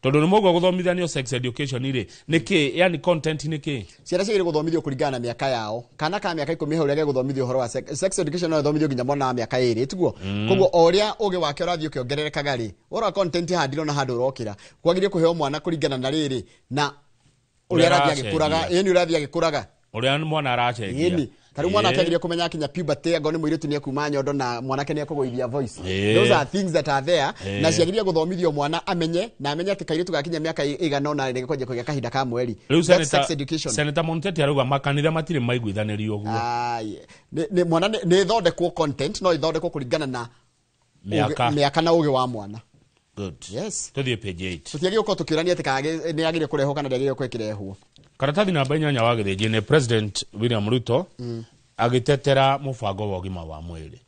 Tondũ nĩ mũgwa gũthomithanio sex education rĩ, nĩkĩ, yani content nĩkĩ? Ciana ciagĩrĩire gũthomithio kũringana na mĩaka yao. Kana ka mĩaka 10 hau ũrĩa gegũthomithio ũhoro wa sex education no ĩthomithio nginya mwana wa mĩaka 2, tiguo? Koguo o ũrĩa ũgĩ wake ũrathiĩ ũkĩongererekaga rĩ, ũhoro wa content haha ndirona handũ ũrokĩra. Kwagĩrĩire kũheo mwana kũringana na rĩrĩ na ũrĩa arathiĩ agĩkũraga, ĩni ũrĩa athiĩ agĩkũraga. Ũrĩa mwana aracenjia. Ĩni. Ta rĩu mwana akĩagĩrĩire kũmenya akinya puberty, angorwo nĩ mũirĩtu nĩ ekuma nyondo na mwanake nĩ ekũgũithia voice. Those are things that are there. Na ciagĩrĩire gũthomithio mwana amenye, na amenye atĩ kairĩtu gakinya mĩaka ĩigana ũna nĩ gakwanjia kũgĩa kahinda ka mweri. Rĩu sex education. Senator Montet arauga makanitha matirĩ maiguithanĩrio ũguo. Mwana nĩ ĩthondekwo content, no ĩthondekwo kũringana na mĩaka na ũgĩ wa mwana. Good. Yes. Tũthiĩ page 8. Tũtiagĩrĩire gũkorwo tũkĩũrania atĩ kana nĩ yagĩrĩire kũrehwo kana ndĩagĩrĩire gũkorwo ĩkĩrehwo. Karatathi namba 8 wa gĩthĩnji nĩ President William Ruto agĩtetera mũbango wa ũgima wa mwĩrĩ.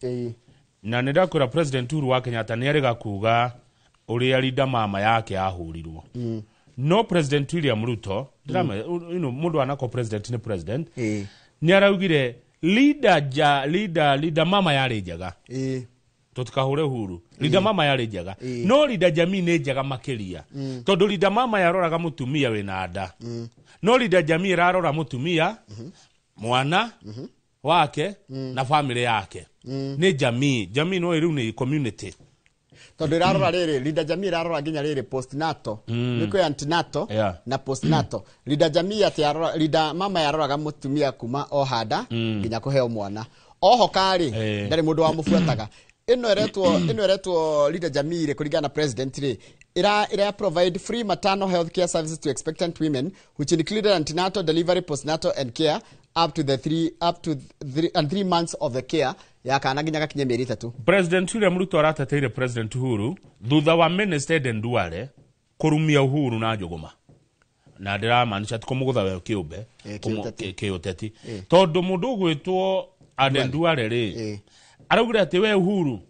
Na nĩ ndakwĩra President Uhuru wa Kenyatta nĩ arĩga kuga ũrĩa Linda mama yake ahũrirwo. No President William Ruto, mũndũ anako president nĩ president, nĩ araugire Linda mama yarĩ njega. Tũtikahũre Uhuru. Linda mama yarĩ njega. No Linda jamii nĩ njega makĩria. Tondũ Linda mama yaroraga mũtumia wĩna nda. No Linda jamii ĩrarora mũtumia, mwana wake na family yake. Nĩ jamii. Jamii no rĩu nĩ community. Tondũ ĩrarora rĩrĩ, Linda jamii ĩrarora nginya rĩrĩ postnatal. Nĩ kwĩ antenatal na postnatal. Linda jamii atĩ yarora, Linda mama yaroraga mũtumia kuma o handa nginya kũheo mwana. Oho karĩ, ndarĩ mũndũ wamũbuataga. Ĩno ĩretwo Linda jamii rĩ, kũringana na president rĩ, ira provide free maternal health care services to expectant women, which included antenatal, delivery, postnatal and care up to the 3 up to 3 and 3 months of the care ya kana nginya gakinye mĩeri 3. President William Ruto arateteire President Uhuru thutha wa Minister Aden Duale kurumia Uhuru na Njũgũma na ndiramaanisha ti kũmũgũtha we kĩũmbe, kĩũteti, tondũ mũndũ ũgwĩtwo Aden Duale rĩ araugire atĩ we Uhuru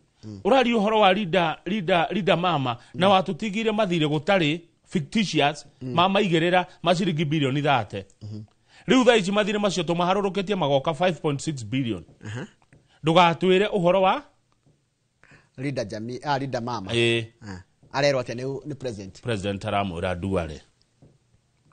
ũraria ũhoro wa Linda Mama na watũtigire mathirĩ gũtarĩ fictitious mamaigĩrĩra ma ciringi bilioni 30. Rĩu thaa ici mathirĩ macio tũmaharũrũkĩtie magoka 5.6 billion. Ndũgatwĩre ũhoro wa Linda Jamii, Linda Mama. Arerwo atĩa nĩ president? President aramwĩra Duale,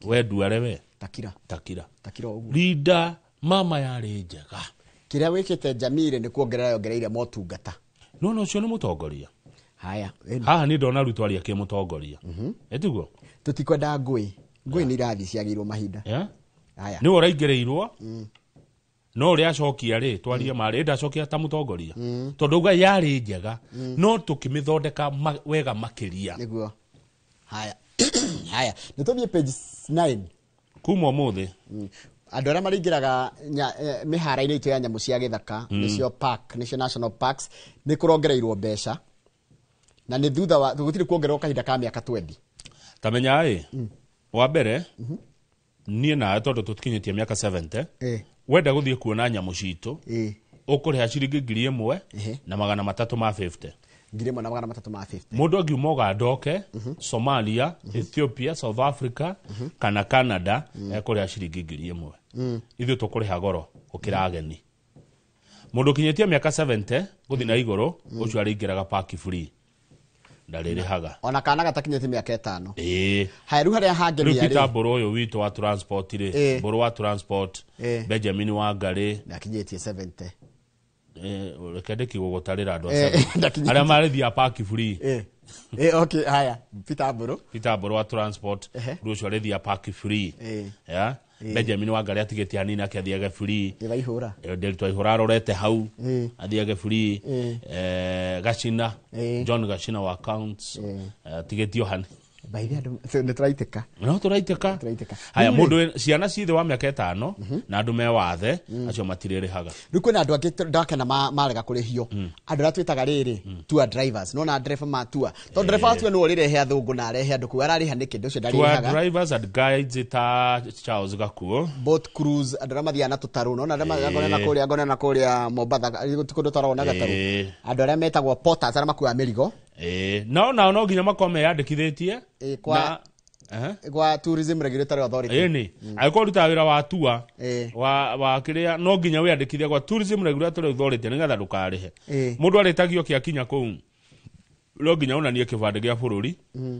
we Duale we takira takira takira ũguo. Linda Mama yarĩ njega. Kĩrĩa wĩkĩte Jamii rĩ nĩ kuongerera yongereire motungata. No ũcio nĩ mũtongoria. Haya, haha nĩ ndona Ruto aria kĩ mũtongoria. Ĩtiguo tũtikwenda ngũĩ, ngũĩ nĩ irathiĩ ciagĩirwo mahinda. Haya, nĩwe ũraingĩrĩirwo no ũrĩa acokia rĩ twarie marĩ ndacokia ta mũtongoria tondũ uga yarĩ njega no tũkĩmĩthondeka wega makĩria. Nĩguo. Haya. Haya, nĩ tũthiĩ page 9 kuma ũmũthĩ. Andũ arĩa maringĩraga mĩhara-inĩ itũ ya nyamũ cia gĩthaka, nĩcio park, nĩcio national parks, nĩ kũrongereirwo mbeca na nĩ thutha wa gũtirĩ kuongererwo kahinda ka mĩaka 20. Ta menya ĩ, wa mbere niĩ nawe tondũ tũtikinyĩtie mĩaka 70, wenda gũthiĩ kuona nyamũ citũ ũkũrĩha ciringi 1,350. 1,350. Mũndũ angiuma Ũganda oke Somalia, Ethiopia, South Africa kana Canada ekũrĩha ciringi 1,000. Ithuĩ tũkũrĩha goro gũkĩra ageni. Mũndũ ũkinyĩtie mĩaka 70 gũthiĩ na igũrũ ũcio arĩingĩraga park free, ndarĩrĩhaga ona kana gatakinyĩtie mĩaka 5. Haya, rĩu harĩa hangenia rĩ, Peter Mbũrũ ũyũ witũ wa transport rĩ, Mbũrũ wa transport, Benjamin Wangari ndakinyĩtie 70. Reke ndĩkigũgũtarĩra andũ a 70 arĩa marĩthiaga park free. Okay, haya, Peter Mbũrũ, Peter Mbũrũ wa transport rĩu ũcio arĩthiaga park free. Benjamin Wangari atigĩtie hanini ake athiage free. Waihũra Ndĩrĩ Waihũra arorete hau athiage free. Gacina, John Gacina wa accounts atigĩtio hani. Baithe andũ nĩ tũraitĩka. No tũraitĩka. Haya, mũndũ ciana ci thĩ wa mĩaka 5 na andũ me wathe acio matirĩrĩhaga. Rĩu kwĩna andũ angĩ ndakena marega kũrĩhio. Andũ arĩa twĩtaga rĩrĩ tour drivers, nona driver ma tour. Tondũ driver wa tour nĩwe ũrĩrehe athũngũ na arehe andũ kũu, ararĩha nĩkĩ? Ũcio ndarĩrĩhaga. Tour drivers and guides ta Charles Gakuo, boat cruise, andũ arĩa mathiaga na tũtarũ, nona arĩa mathiaga na kũrĩa ngona na kũrĩa Mombatha, gũtirĩ kũndũ tũtarona gatarũ. Andũ arĩa metagwo porters, arĩa makuaga mĩrigo. Nao nao no nginya makorwo meyandĩkithĩtie kwa Tourism Regulatory Authority. Ĩni, angĩkorwo ũrutaga wĩra wa tour wa kĩrĩa no nginya wĩyandĩkithie gwa Tourism Regulatory Authority nĩgetha ndũkarĩhe. Mũndũ arĩtagio kĩakinya kũu no nginya onanie kĩbandĩ gĩa bũrũri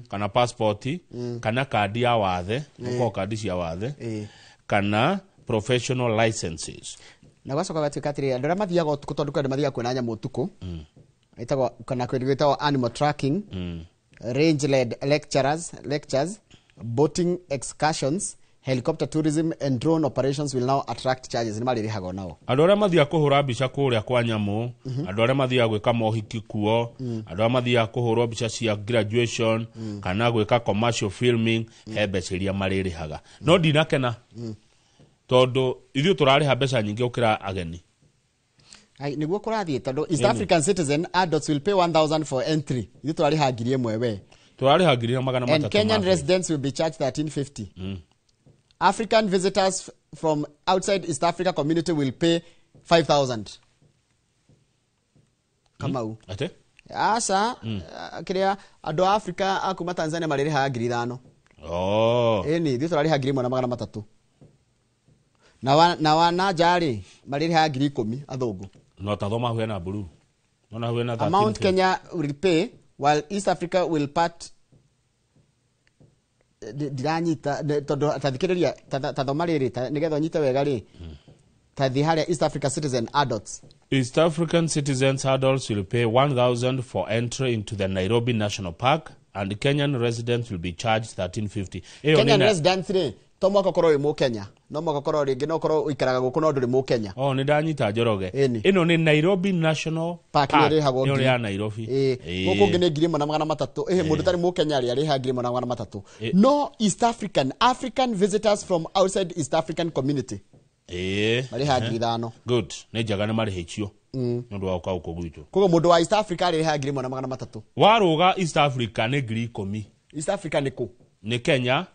kana passport kana kandi ya wathe, ũkorwo kandi cia wathe kana professional licenses. Na gwacoka gatuĩka atĩrĩrĩ, andũ arĩa mathiaga ũtukũ, tondũ kwĩ andũ mathiaga kuona nyamũ ũtukũ, ĩtagwo kana kwĩtagwo animal tracking, range led lectures, boating excursions, helicopter tourism and drone operations will now attract charges. Nĩ marĩrĩhaga nao. Andũ arĩa mathiaga kũhũra mbica kũrĩa kwa nyamũ, andũ arĩa mathiaga gwĩka mohiki kuo, andũ arĩa mathiaga kũhũrwo mbica cia graduation kana gwĩka commercial filming, he mbeca iria marĩrĩhaga. No ndinakena tondũ ithuĩ tũrarĩha mbeca nyingĩ gũkĩra ageni. Nĩguo kũrathiĩ tondũ East African citizen adults will pay 1,000 for entry. Ithuĩ tũrarĩha 1,000 we. Tũrarĩha 1,300. And Kenyan residents will be charged 1,350. African visitors from outside East Africa community will pay 5,000. Kamau. Ate? Aca, kĩrĩa andũ a Africa a kuma Tanzania marĩrĩhaga 5,000. Oh. Ĩni, ithuĩ tũrarĩha 1,300. Na wa nanja rĩ marĩrĩhaga 10,000 athũngũ. No tathoma huena na blue. No na huena 13. Amount Kenya will pay while East Africa will part ndiranyita tondũ tathikĩrĩria tathoma rĩrĩ nĩgetha ũnyite wega rĩ, tathi harĩa East Africa citizen adults. East African citizens adults will pay 1,000 for entry into the Nairobi National Park and Kenyan residents will be charged 1,350. Kenyan residents rĩ to mwaka ũkorwo wĩ Mũkenya, no mwaka ũkorwo rĩngĩ no ũkorwo ũikaraga gũkũ no ndũrĩ Mũkenya. Oh, nĩ ndanyita Njoroge. Ĩno nĩ Nairobi National Park nĩ ya Nairobi. Gũkũ ũngĩ nĩ 1,300. Mũndũ ũtarĩ Mũkenya rĩ arĩhaga 1,300. No East African visitors from outside East African community. Marĩhaga 5,000. Good, nĩ njega nĩ marĩhĩtio nĩ ũndũ wa gũka gũkũ gwitũ. Koguo mũndũ wa East Africa arĩhaga 1,300. Warũga East Africa nĩ 10,000. East Africa nĩ kũ? Nĩ Kenya,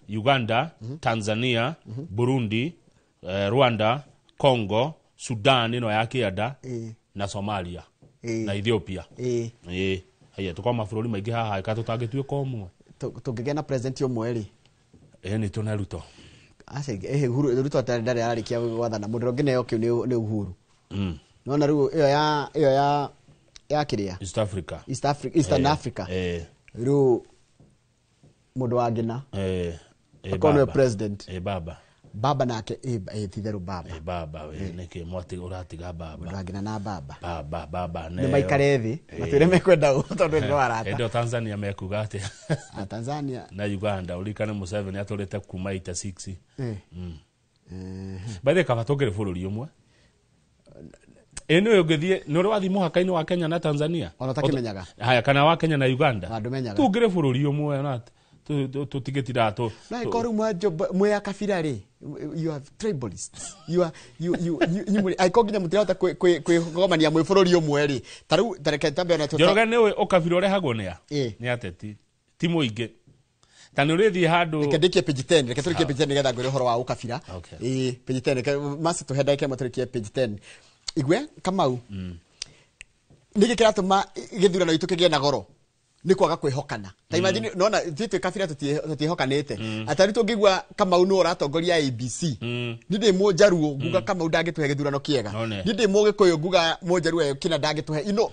Uganda, Tanzania, Burundi, Rwanda, Congo, Sudan ĩno ya kĩanda na Somalia na Ethiopia. Haya tukwa mabũrũri maingĩ haha ka tũtangĩtuĩka ũmwe. Tũngĩgĩa na president ũmwe rĩ. Nĩ tũna Ruto. Aca Uhuru Ruto ndarĩ ararĩkia gwathana, mũndũ ũrĩa ũngĩneo kĩu nĩ Uhuru. Nona rĩu ĩyo ya kĩrĩa? East Africa. East Africa, Eastern Africa. Rĩu mũndũ wa ngina. Akorwo nĩwe president. Baba. Baba nake titherũ baba. Baba we nĩkĩ mwati ũratiga baba. Mũndũ wa ngina na baba. Baba baba nĩ maikare thĩ matwĩre mekwenda ũ tondũ nĩ arata. Endo Tanzania mekuga atĩa? Tanzania na Uganda ũririkane Museveni atũrĩte kuma 86. By the way, kaba tũngĩrĩ bũrũri ũmwe. Ĩno ũngĩthiĩ nĩ ũrĩ wathiĩ mũhaka-inĩ wa Kenya na Tanzania? Ona ũtakĩmenyaga. Haya kana wa Kenya na Uganda. Ndũmenyaga. Tũngĩrĩ bũrũri ũmwe ona tũtigĩtira tũ. Na ĩkorwo mwĩ a kabira rĩ, you are tribalists. You are you you you aiko nginya mũtirahota kwĩgomania mwĩ bũrũri ũmwe rĩ. Ta rĩu tareke tambe ona Njoroge nĩ ũkabira ũrehagwo nĩ a? Nĩ ateti. Ti mũingĩ. Ta nĩ ũrĩthiĩ handũ. Reke ndĩkie page 10, reke tũrĩkie page 10 nĩgetha ngwĩre ũhoro wa ũkabira. Page 10 reke masi tũhe ndagĩka ĩmwe tũrĩkie page 10. Igwe Kamau. Nĩkĩ kĩratũma gĩthurano gitũ kĩgĩe na goro? Nĩ kwaga kwĩhokana. Ta imagine nona ithuĩ twĩ kabira tũtiĩhokanĩte. Atari tũngĩigua Kamau nĩwe ũratongoria ABC. Niĩ ndĩ Mũnjaruo nguga Kamau ndangĩtũhe gĩthurano kĩega. Niĩ ndĩ Mũgĩkũyũ nguga Mũnjaruo ĩyo kĩna ndangĩtũhe. You know,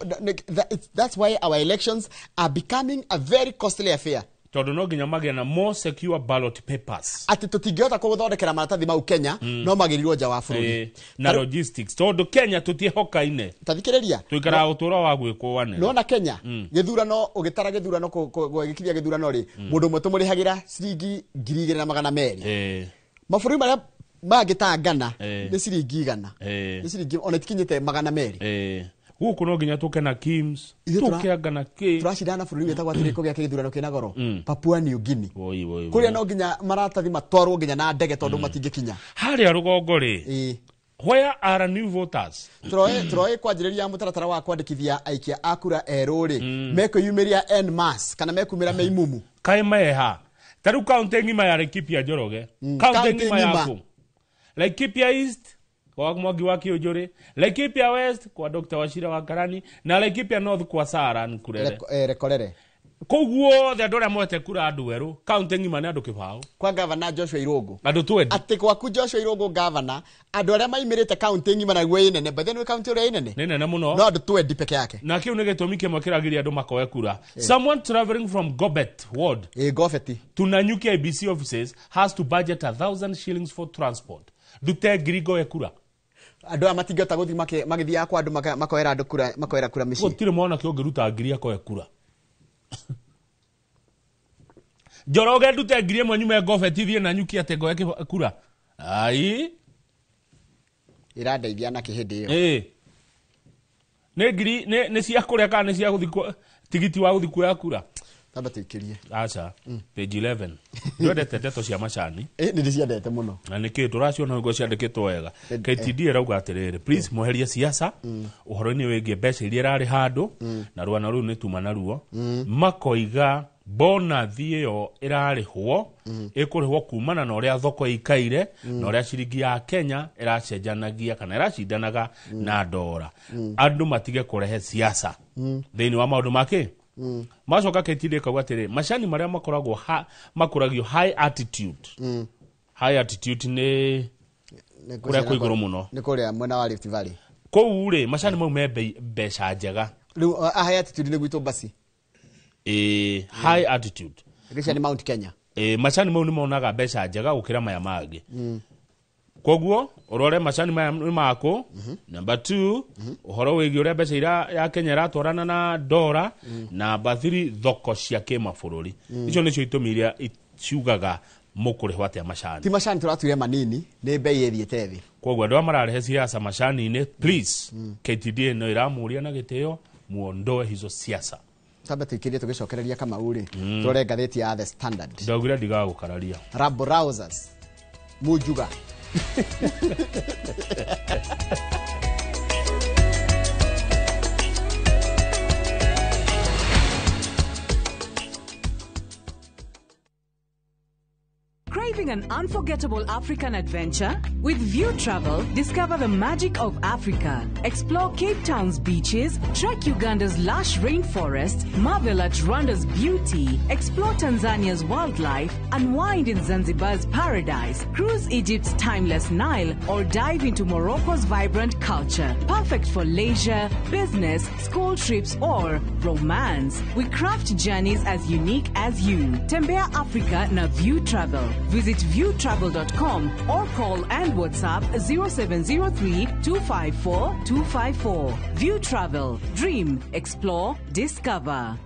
that's why our elections are becoming a very costly affair. Tondũ no nginya magĩe na more secure ballot papers. Atĩ tũtingĩhota kũgũthondekera maratathi mau Kenya, no magĩrirwo nja wa bũrũri. Na logistics tondũ Kenya tũtiĩhokaine. Ta thikĩrĩria. Tũikaraga ũtũũro wa gwĩkũanĩra. Nona Kenya gĩthurano ũgĩtara gĩthurano gũgĩkiria gĩthurano rĩ, mũndũ ũmwe tũmũrĩhagĩra ciringi 2,200. Mabũrũri marĩa mangĩ ta Ghana nĩ ciringi 100. Nĩ ciringi ona itikinyĩte 200. Gũkũ no nginya tũke na Kims, tũke anga na kĩ. Tũracindana bũrũri wĩtagwo atĩrĩ kũgĩa gĩthurano kĩna goro, Papua New Guinea. Kũrĩa no nginya maratathi matwarwo nginya na ndege tondũ matingĩkinya. Harĩa rũgongo rĩ, where are new voters? Tũroĩ kwanjĩrĩria mũtaratara wa kwandĩkithia aikia a kura erũ rĩ, mekwĩyumĩria en masse kana mekumĩra me imumu. Kaĩ meha? Ta rĩu kaũntĩ ng'ima ya Laikipia Njoroge, kaũntĩ ng'ima yaku. Laikipia East kwa Mwangi wa Kiunjuri, Laikipia West kwa Dr. Wachira wa Karani na Laikipia North kwa Sarah Nkurere. Rekorere. Koguo othe andũ arĩa moete kura andũ erũ, kaũntĩ ng'ima nĩ andũ kĩbaũ. Kwa Governor Joshua Irũngũ. Andũ twendi. Atĩ gwaku Joshua Irũngũ governor, andũ arĩa maimĩrĩte kaũntĩ ng'ima naguo ĩ nene, by the way kaũntĩ ĩrĩa ĩ nene. Nĩ nene mũno. No andũ twendi peke yake. Na kĩu nĩ gĩtũmi kĩmwe kĩragiria andũ makoe kura. Someone traveling from Gobet ward. Gobet. To Nanyuki IBC offices has to budget 1,000 shillings for transport. Ndute ngiri ngoe kura. Andũ aya matingĩhota gũthiĩ magĩthiaga kwa andũ makoera andũ kura, makoera kura mĩciĩ. Gũtirĩ mwanake ũngĩruta ngiri akoe kura. Njoroge ndute ngiri ĩmwe nyume Gobet thiĩ Nanyuki atĩ ngoe kura. Ai. Ĩrandeithia nakĩ hĩndĩ ĩyo? Nĩ ngiri nĩ cia kũrĩa kana nĩ cia gũthiĩ tigiti wa gũthiĩ kuoya kura? Tamba tũikĩrie. Aca, page 11. Ndwendete ndeto cia macani. Nĩ ndĩciendete mũno. Na nĩkĩ tũraciona nĩguo ciandĩkĩtwo wega. KTD ĩrauga atĩrĩrĩ, please mweherie siasa ũhoro-inĩ wĩgiĩ mbeca iria ĩrarĩ handũ na rũgano rũu nĩ tuma naruo. Makoiga bonathi ĩyo ĩrarĩhwo ĩkũrĩhwo kumana na ũrĩa thoko ĩikaire na ũrĩa ciringi ya Kenya ĩracenjanagia kana ĩracindanaga na ndora. Andũ matige kũrehe siasa thĩinĩ wa maũndũ makĩ. Macoka KTD ĩkauga atĩrĩ, macani marĩa makoragwo makũragio high altitude. High altitude nĩ kũrĩa kwĩ igũrũ mũno. Nĩ kũrĩa mwena wa Rift Valley. Kũu rĩ, macani mau me mbeca njega. Rĩu high altitude nĩ gwitũ basi. High altitude. Gĩcia nĩ Mount Kenya. Macani mau nĩ monaga mbeca njega gũkĩra maya mangĩ. Koguo ũrore macani maya nĩ makũ. Number 2, ũhoro wĩgiĩ ũrĩa mbeca ira ya Kenya ĩratwarana na ndora. Number 3, thoko cia kĩmabũrũri. Icio nĩcio itũmi iria ciugaga mũkũrĩhwo atĩa macani. Ti macani tũratuire manini, nĩ bei ĩthiĩte thĩ. Koguo andũ arĩa mararehe siasa macani-inĩ, please, KTD no ĩramũria na gĩtĩo muondoe hizo siasa. Tamba tũikĩrie tũgĩcokereria Kamau rĩ, tũrore ngathĩti ya The Standard. Ndaugire ndigagũkararia. Rabble rousers. Mujuga. Craving an unforgettable African adventure? With View Travel, discover the magic of Africa. Explore Cape Town's beaches, trek Uganda's lush rainforests, marvel at Rwanda's beauty, explore Tanzania's wildlife, unwind in Zanzibar's paradise, cruise Egypt's timeless Nile, or dive into Morocco's vibrant culture. Perfect for leisure, business, school trips, or romance. We craft journeys as unique as you. Tembea Africa na View Travel. Visit viewtravel.com or call and WhatsApp 0703 254 254. View Travel. Dream, explore, discover.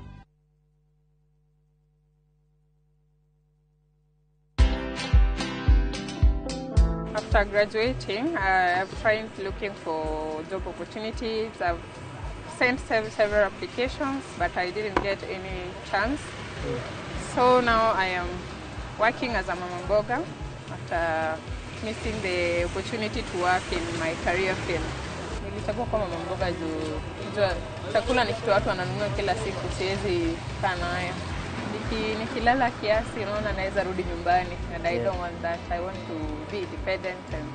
After graduating, I've tried looking for job opportunities. I've sent several applications, but I didn't get any chance. So now I am working as a mama mboga after missing the opportunity to work in my career field. Nilichagua kuwa mama mboga juu chakula ni kitu watu wananunua kila siku, siwezi kaa nayo. Nikilala kiasi, unaona naweza rudi nyumbani, and I don't want that. I want to be independent and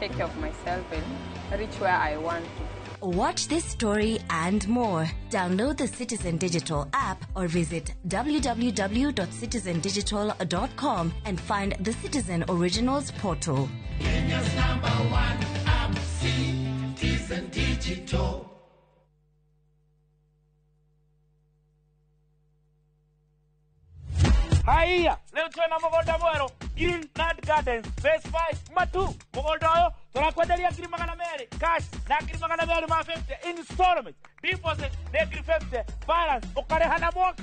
take care of myself and reach where I want to. Watch this story and more. Download the Citizen Digital app or visit www.citizendigital.com and find the Citizen Originals portal. Kenya's number one app, Citizen Digital. Haiya, leo twena mũgũnda mwerũ Greenland Gardens Phase 5 Matu. Mũgũnda ũyũ tũrakwenderia 200,000 cash na 250,000 installment, deposit nĩ 50,000, balance ũkarĩha na mwaka.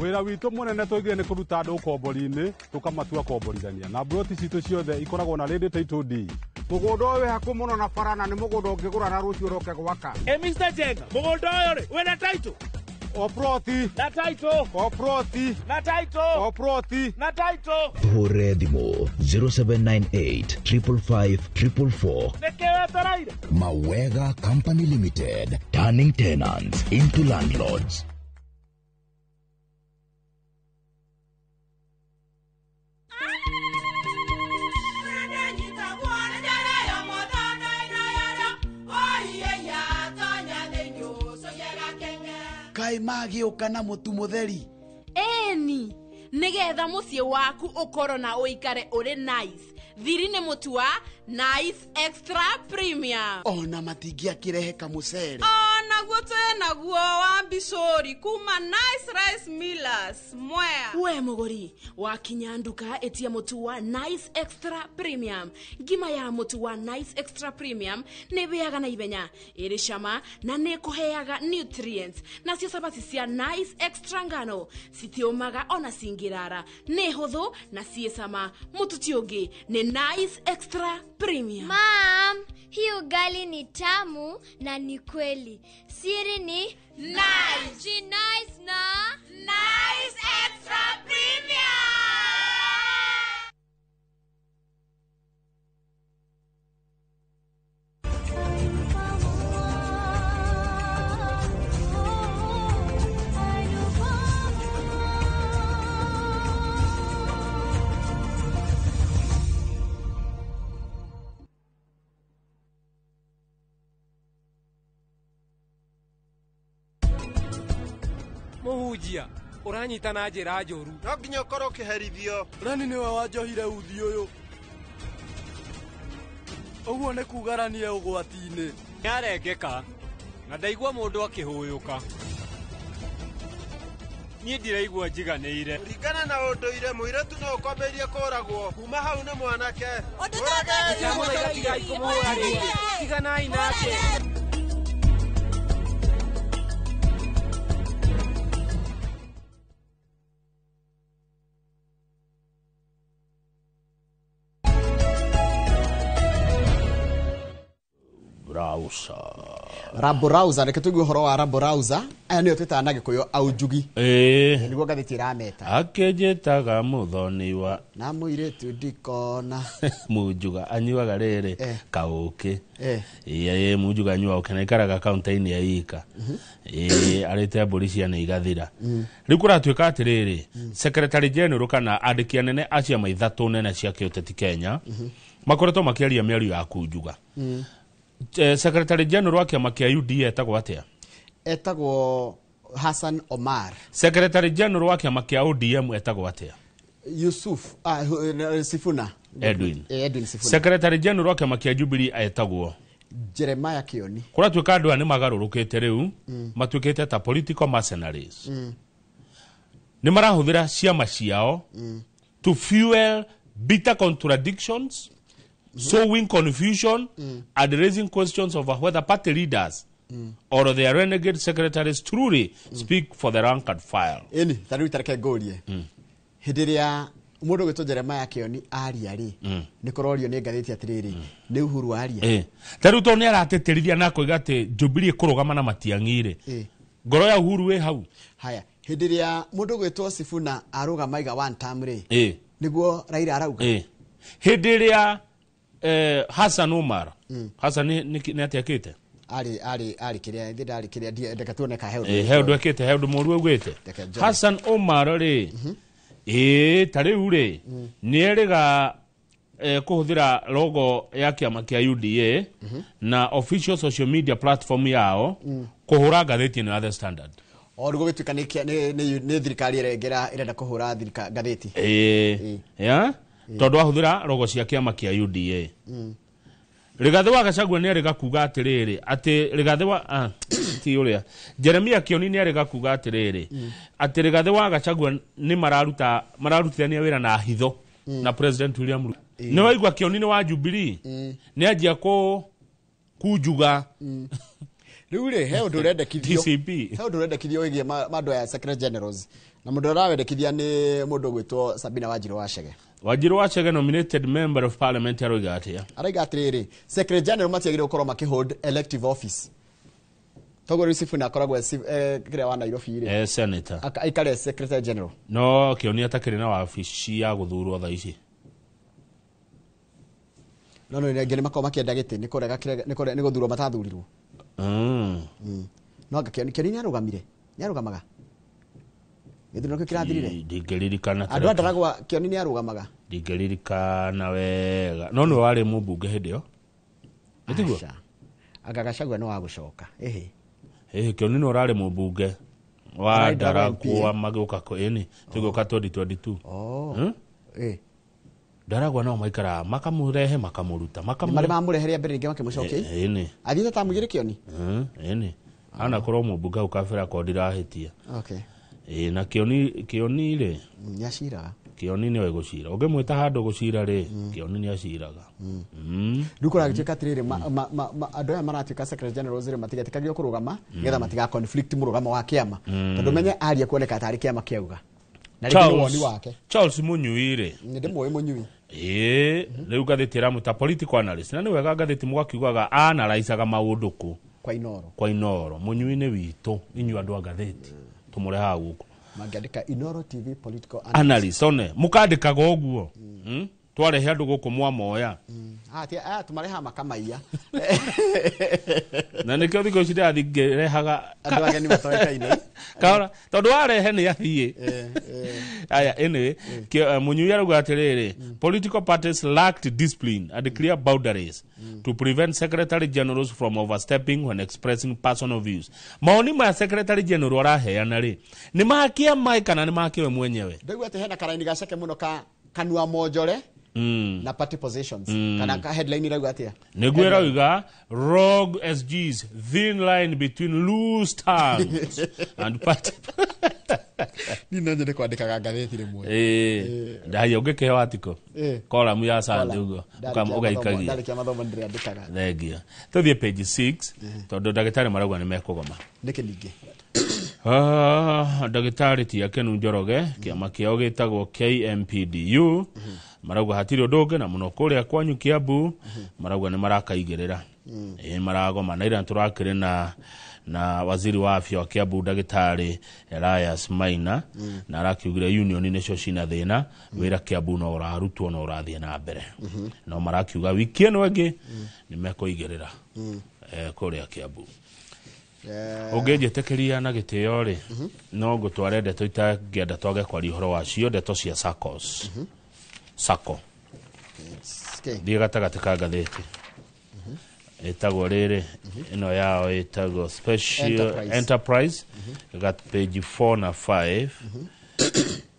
Wĩra witũ mũnene tũigire nĩ kũruta andũ ũkombori-inĩ tũkamatua komborithania na mburoti citũ ciothe ikoragwo na ready title deed. Mũgũnda ũyũ wĩ hakuhĩ mũno na bara na nĩ mũgũnda ũngĩgũra na rũciũ ũroke gwaka. Mr. Jenga, mũgũnda ũyũ rĩ wĩna title? O ploti. Na title. O ploti. Na title. O ploti. Na title. Hũre thimũ 0798 555 444. Nĩkĩ wetereire? Mawega Company Limited, turning tenants into landlords. Kaĩ magĩũka na mũtu mũtheri? Ĩni, nĩgetha mũciĩ waku ũkorwo na ũikare ũrĩ nice. Thiri nĩ mũtu wa Nice Extra Premium. Ona matingĩakĩrehe kamũcere. Onaguo twĩnaguo wa mbicũri kuma Nice Rice Millers Mwea. We mũgũri, wakinya nduka ĩtia mũtu wa Nice Extra Premium. Ngima ya mũtu wa Nice Extra Premium nĩ ĩhĩaga na ihenya, ĩrĩ cama na nĩ ĩkũheaga nutrients. Nacio cabaci cia Nice Extra ngano citiũmaga ona cingĩrara, nĩ hũthũ na ciĩ cama. Mũtu ti ũngĩ nĩ Nice Extra Premium. Mom, hii ugali ni tamu na ni kweli. Siri ni Nice. Nice na Nice Extra Premium. Mũhunjia ũranyita na njĩra njũru. No nginya ũkorwo ũkĩherithio. Rani nĩwe wanjohire uthi ũyũ. Ũguo nĩ kugaranie ũgwati-inĩ. Nĩarengeka na ndaigua mũndũ akĩhũyũka. Niĩ ndiraigua njiganĩire. Kũringana na ũndũire mũirĩtu no ũkwambĩrĩrie kũragwo kuma hau nĩ mwanake. Ndamũthaitha tigai kũmũhũra rĩngĩ. Tiganai nake. Rausa. Rabo Rausa, reke tũigue ũhoro wa Rabo Rausa. Aya nĩo twĩtaga na Gĩkũyũ aunjugi. Nĩguo ngathĩti ĩrameta. Akĩnjĩtaga mũthoni wa na mũirĩtu ndikona. Munjuga anyuaga rĩrĩ kaũkĩ. Ĩĩ, munjuga anyuaga ũkĩ na aikaraga kaunti-inĩ ya Ika. Ĩĩ, arĩte mbũri ciana igathira. Rĩu kũratuĩka atĩrĩrĩ, secretary general kana andĩki anene a ciama ithatũ nene cia kĩũteti Kenya makoretwo makĩaria mĩario ya kunjuga. Secretary general wa kĩama kĩa UDA etagwo atĩa? Etagwo Hassan Omar. Secretary general wa kĩama kĩa ODM etagwo atĩa? Yusuf Sifuna. Edwin. Edwin Sifuna. Secretary general wa kĩama kĩa Jubilee etagwo Jeremiah Kioni. Kũratuĩka andũ aya nĩ magarũrũkĩte rĩu, matuĩkĩte ta political mercenaries. Nĩ marahũthĩra ciama ciao to fuel bitter contradictions, sowing confusion and raising questions over whether party leaders or their renegade secretaries truly speak for the rank and file. Ĩni, ta rĩu tareke ngũrie. Hĩndĩ ĩrĩa mũndũ ũgwĩtwo Jeremiah Kioni aria rĩ, nĩ kũrorio nĩ ngathĩti atĩrĩrĩ, nĩ Uhuru aria. Ta rĩu tondũ nĩ aratĩtĩrithia na akoiga atĩ Jubilee ĩkũrũgama na Matiang'i rĩ, ngoro ya Uhuru ĩ hau. Haya, hĩndĩ ĩrĩa mũndũ ũgwĩtwo Sifuna arũgama aiga one term rĩ, nĩguo Raila arauga. Hĩndĩ ĩrĩa Hassan Omar, Hassan nĩ atĩa akĩte? Arĩ kĩrĩa, ndĩ ndarĩ kĩrĩa, ndeka tuone ka he ũndũ. He ũndũ ekĩte, he ũndũ mũũru augĩte. Hassan Omar rĩ, ta rĩu rĩ, nĩ erĩga kũhũthĩra logo ya kĩama kĩa UDA na official social media platform yao kũhũra ngathĩti ĩno ya The Standard. O rĩu gũgĩtuĩka nĩ thirikari ĩrenda kũhũra ngathĩti. Ya? Tondũ ahũthĩra logo cia kĩama kĩa UDA. Rigathĩ wa Gachagua nĩ arĩga kuga atĩrĩrĩ, atĩ Rigathĩ wa ti ũrĩa Jeremiah Kioni nĩ arĩga kuga atĩrĩrĩ, atĩ Rigathĩ wa Gachagua nĩ mararutithania wĩra na hitho na President William Ruto. Nĩ waigua Kioni nĩ wa Jubilee, nĩ anjia kunjuga. Rĩu rĩ, he ũndũ ũrendekithio. TCP. He ũndũ ũrendekithio wĩgiĩ mandũ aya secretary generals. Na mũndũ ũrawendekithia nĩ mũndũ ũgwĩtwo Sabina Wanjiru wa Chege. Wanjiru wa Chege nominated member of parliament aroiga atĩa? Arauga atĩrĩrĩ, secretary general matiagĩrĩirwo gũkorwo makĩhold elective office. Toguo rĩu Sifuna akoragwo kĩrĩa wa Nairobi rĩ. Senator. Aikare secretary general. No Kioni atakĩrĩ na wabici ya gũthurwo thaa ici. No nĩ makoragwo makĩenda gĩtĩ, nĩ kũrega nĩ gũthurwo matathurirwo. No anga Kioni nĩ arũgamire, nĩ arũgamaga. Gĩthurano kĩu kĩrathirire. Ndingĩririkana. Andũ a Ndaragwa Kioni nĩ arũgamaga. Ndingĩririkana wega. No nĩwe warĩ mũmbunge hĩndĩ ĩyo. Nĩtiguo? Anga Gachagua nĩ wa gũcoka. Ĩhĩ. Ĩhĩ, Kioni nĩwe ũrarĩ mũmbunge wa Ndaragwa magĩũka ĩni, tũgĩũka 2022. Ndaragwa nao maikaraga makamũrehe makamũruta. Marĩ mamũrehe rĩa mbere rĩngĩ makĩmũcokia. Ĩni. Athiĩte ta mũigĩrĩ Kioni? Ĩni. Anakorwo mũmbunge hau kabere akorwo ndirahĩtia. Okay. Na Kioni rĩ, nĩ aciraga. Kioni nĩwe gũcira. Ũngĩmwĩta handũ gũcira rĩ, Kioni nĩ aciraga. Rĩu kũragĩtuĩka atĩrĩrĩ, andũ aya maratuĩka secretary generals rĩ, matigetĩkagĩrio kũrũgama nĩgetha matiga conflict mũrũgamo wa kĩama. Tondũ menye aria kuoneka tarĩ kĩama kĩauga. Na rĩngĩ nĩ woni wake. Charles Munyui rĩ. Nĩ ndĩmũĩ Munyui. Rĩu ngathĩti ĩramwĩta political analyst. Na nĩ wega ngathĩti mũgakiugaga analyzaga maũndũ kũ. Kwa Inoro. Kwa Inoro. Munyui nĩ witũ inyuĩ andũ a ngathĩti. Tũmũrehaga gũkũ. Mangĩandĩka Inoro TV political analyst one mũkandĩkaga ũguo. Twarehe andũ gũkũ mwamoya. Aya tũmarehaga makamaiya. Na nĩkĩo thikũ ici ndĩrathiĩ ngĩrehaga andũ ageni matoĩkaine. Kaora tondũ warehe nĩ athiĩ. Aya, anyway, Munyui arauga atĩrĩrĩ, political parties lacked discipline and clear boundaries to prevent secretary generals from overstepping when expressing personal views. Maoni ma secretary general araheana rĩ, nĩ ma kĩama kana nĩ ma kĩwe mwenyewe? Ndaigua atĩ hena karaini gaceke mũno ka kanua monjore na party positions. Kana ka headline irauga atĩa? Nĩguo ĩrauga rogue SGs, thin line between loose tongues and party. Niĩ no nyende kwandĩkaga ngathĩti rĩmwe. Ndahia ũngĩkĩheo article. Column ya Sunday ũguo ũgaikagia. Ndarĩkia mathomo nĩndĩrĩandĩkaga. Thengia. Tũthiĩ page 6 tondũ ndagĩtarĩ marauga nĩ mekũgoma. Nĩkĩ ningĩ? Ndagĩtarĩ ti Akenu Njoroge, kĩama kĩao gĩtagwo KMPDU, marauga hatirĩ ũndũ ũngĩ na mũno kũrĩa kwanyu Kiambu, marauga nĩ marakaigĩrĩra. Ĩ maragoma na ira tũrakĩrĩ na waziri wa afya wa Kiambu ndagĩtarĩ Elias Maina, na arakiugire union nĩcio cina thĩna, wĩra Kiambu no ũrarutwo no ũrathiĩ na mbere, no marakiuga wiki ĩno ĩngĩ nĩ mekũigĩrĩra kũrĩa Kiambu. Ũngĩnjĩtĩkĩria na gĩtĩo rĩ, no ngũtware ndeto itangĩenda twage kwaria ũhoro wacio, ndeto cia SACCOs. SACCO thiĩ gatagatĩ ka ngathĩti ĩtagwo rĩrĩ, ĩno yao ĩtagwo Special Enterprise. Enterprise gat page 4 na 5.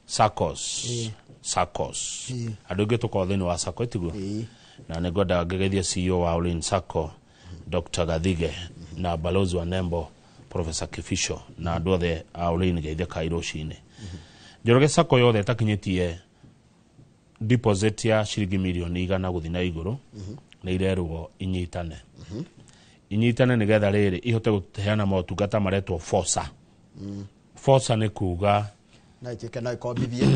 SACCOs, SACCOs, andũ aingĩ tũkoragwo thĩinĩ wa SACCO itiguo, na nĩ ngwendaga ngĩgeithie CEO wa Olin SACCO Dr. Gathige na balozi wa Nembo Professor Kifisho na andũ othe a Olin geithĩka rũcinĩ. Njoroge, SACCO yothe ĩtakinyĩtie deposit ya ciringi mirioni 100 gũthiĩ na igũrũ nĩ irerwo inyitane, inyitane nĩgetha rĩrĩ ihote kũheana motungata maretwo FOSA. FOSA nĩ kuga no ituĩke no ikombithie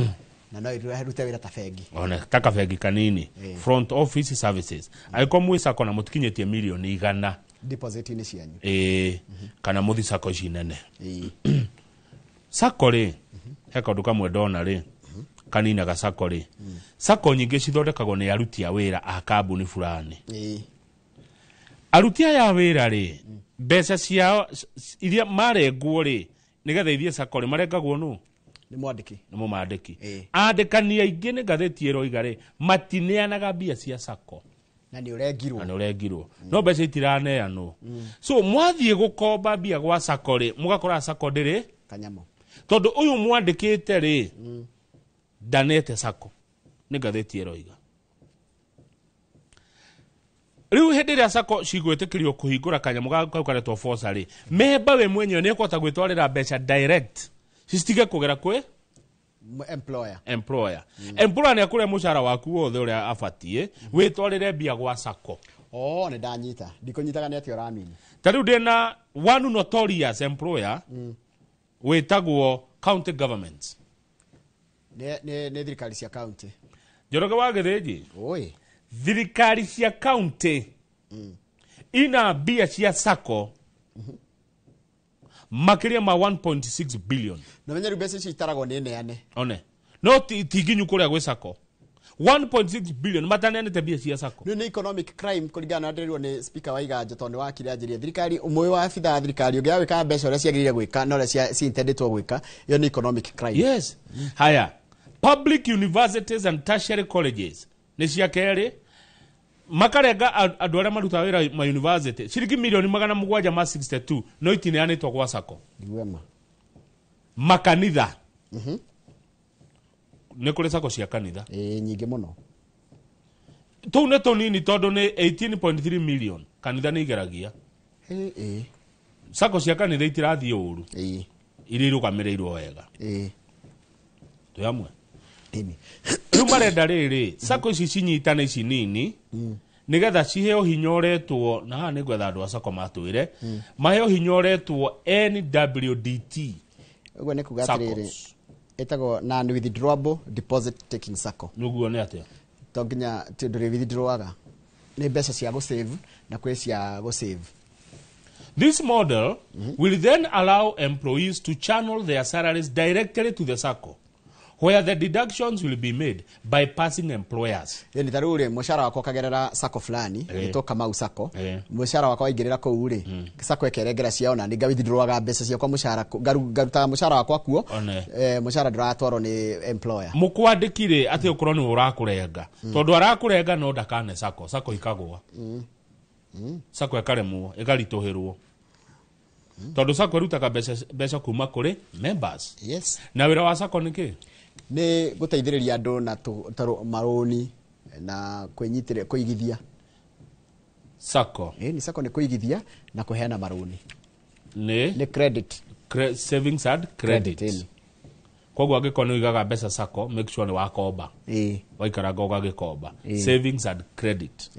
na no ĩrute wĩra ta bengi. One ta kabengi kanini, front office services. Angĩkorwo mwĩ SACCO na mũtikinyĩtie mirioni 100 deposit-inĩ cianyu, ĩĩ, kana mũthi SACCO ici nene. SACCO rĩ, he kaũndũ kamwe ndona rĩ kaninaga SACCO rĩ, SACCO nyingĩ cithondekagwo nĩ aruti a wĩra a kambuni fulani. Aruti aya a wĩra rĩ, mbeca ciao iria marengwo rĩ nĩgetha ithiĩ SACCO rĩ, marengagwo nũ? Nĩ mwandĩki. Nĩ mũmandĩki. Andĩkani aingĩ, nĩ ngathĩti ĩroiga rĩ, matineanaga mbia cia SACCO. Na nĩ ũrengirwo. Na nĩ ũrengirwo, no mbeca itiraneanwo. So mwathiĩ gũkomba mbia gwa SACCO rĩ, mũgakora SACCO ndĩrĩ kanyamo, tondũ ũyũ mwandĩkĩte rĩ ndanete SACCO. Nĩ ngathĩti ĩroiga rĩu hĩndĩ ĩrĩa SACCO cigwĩtĩkĩrio kũhingũra kanyamũ kau karetwo FOSA rĩ, memba we mwenyewe nĩ ekũhota gwĩtwarĩra mbeca direct, citige kũgera kwĩ employer. Employer. Employer nĩ akũrĩa mũcara waku wothe ũrĩa abatiĩ, wĩtwarĩre mbia gwa SACCO. Oh, nĩ ndanyita, ndikũnyitaga nĩ atĩa ũramini. Ta rĩu ndĩna one notorious employer wĩtagwo county governments. Nĩ thirikari cia county. Njoroge wa Gĩthĩnji, Oi. Thirikari cia county ina mbia cia SACCO makĩria ma 1.6 billion. Na menye rĩu mbeca icio itaragwo nĩ neane. One no ti nginyu kũrĩa gwĩ SACCO 1.6 billion mataneanĩte mbia cia SACCO. Rĩu nĩ economic crime kũringana na ndĩrirwo nĩ speaker wa Iganjo, tondũ nĩ wakire anjĩrie thirikari ũmwe wa abithaa wa thirikari ũngĩaga gwĩka mbeca ũrĩa ciagĩrĩire gwĩka na ũrĩa ciintendĩtwo gwĩka, ĩyo nĩ economic crime. Yes. Haya, public universities and tertiary colleges nĩ cia kerĩ, makarenga andũ arĩa marutaga wĩra ma university ciringi mirioni 762, no itineanĩtwo gwa SACCO. Wema. Makanitha, nĩ kũrĩ SACCO cia kanitha. Ĩĩ, nyingĩ mũno. Tũu nĩ tũnini tondũ nĩ 18.3 million. Kanitha nĩ igeragia. Ĩĩ. SACCO cia kanitha itirathiĩ ũru, iria irũgamĩrĩirwo wega. Twĩ hamwe. Rĩu marenda rĩrĩ SACCO ici cinyitane ici nini nĩgetha ciheo hinya ũretwo, na haha nĩ ngwetha andũ a SACCO matwĩre, maheo hinya ũretwo NWDT. Ũguo nĩ kuga atĩrĩrĩ, ĩtagwo non withdrawable deposit taking SACCO. Nĩguo nĩ atĩa? To nginya ti ndũrĩ withdrawaga, nĩ mbeca cia gũsave na kwĩ cia gũsave. This model will then allow employees to channel their salaries directly to the SACCO, where the deductions will be made by passing employers. Ĩni ta rĩu rĩ, mũcara wakwa ũkagerera SACCO fulani ĩtwo Kamau SACCO, mũcara wakwa waingĩrĩra kũu rĩ, SACCO ĩkerengera ciao na nĩ ngawithdrawaga mbeca ciakwa mũcara ngarutaga mũcara wakwa kuo. One. Mũcara ndũratwarwo nĩ employer. Mũkwandĩki rĩ, atĩ ũkorwo nĩ ũrakũrenga, tondũ arakũrenga no ndakane SACCO, SACCO ikagũa, SACCO ĩkaremwo, ĩgaritũhĩrwo, tondũ SACCO ĩrutaga mbeca kuma kũrĩ members. Na wĩra wa SACCO nĩ kĩ? Nĩ gũteithĩrĩria andũ na marũni na kwĩnyitĩrĩra, kũigithia. SACCO. Ĩĩ, ni SACCO nĩ kũigithia na kũheana marũni. Nĩ? Nĩ credit. Savings and credit. Credit, ĩni. Koguo angĩkorwo nĩ ũigaga mbeca SACCO, make sure nĩ wakomba. Waikaranga ũgagĩkomba. Savings and credit.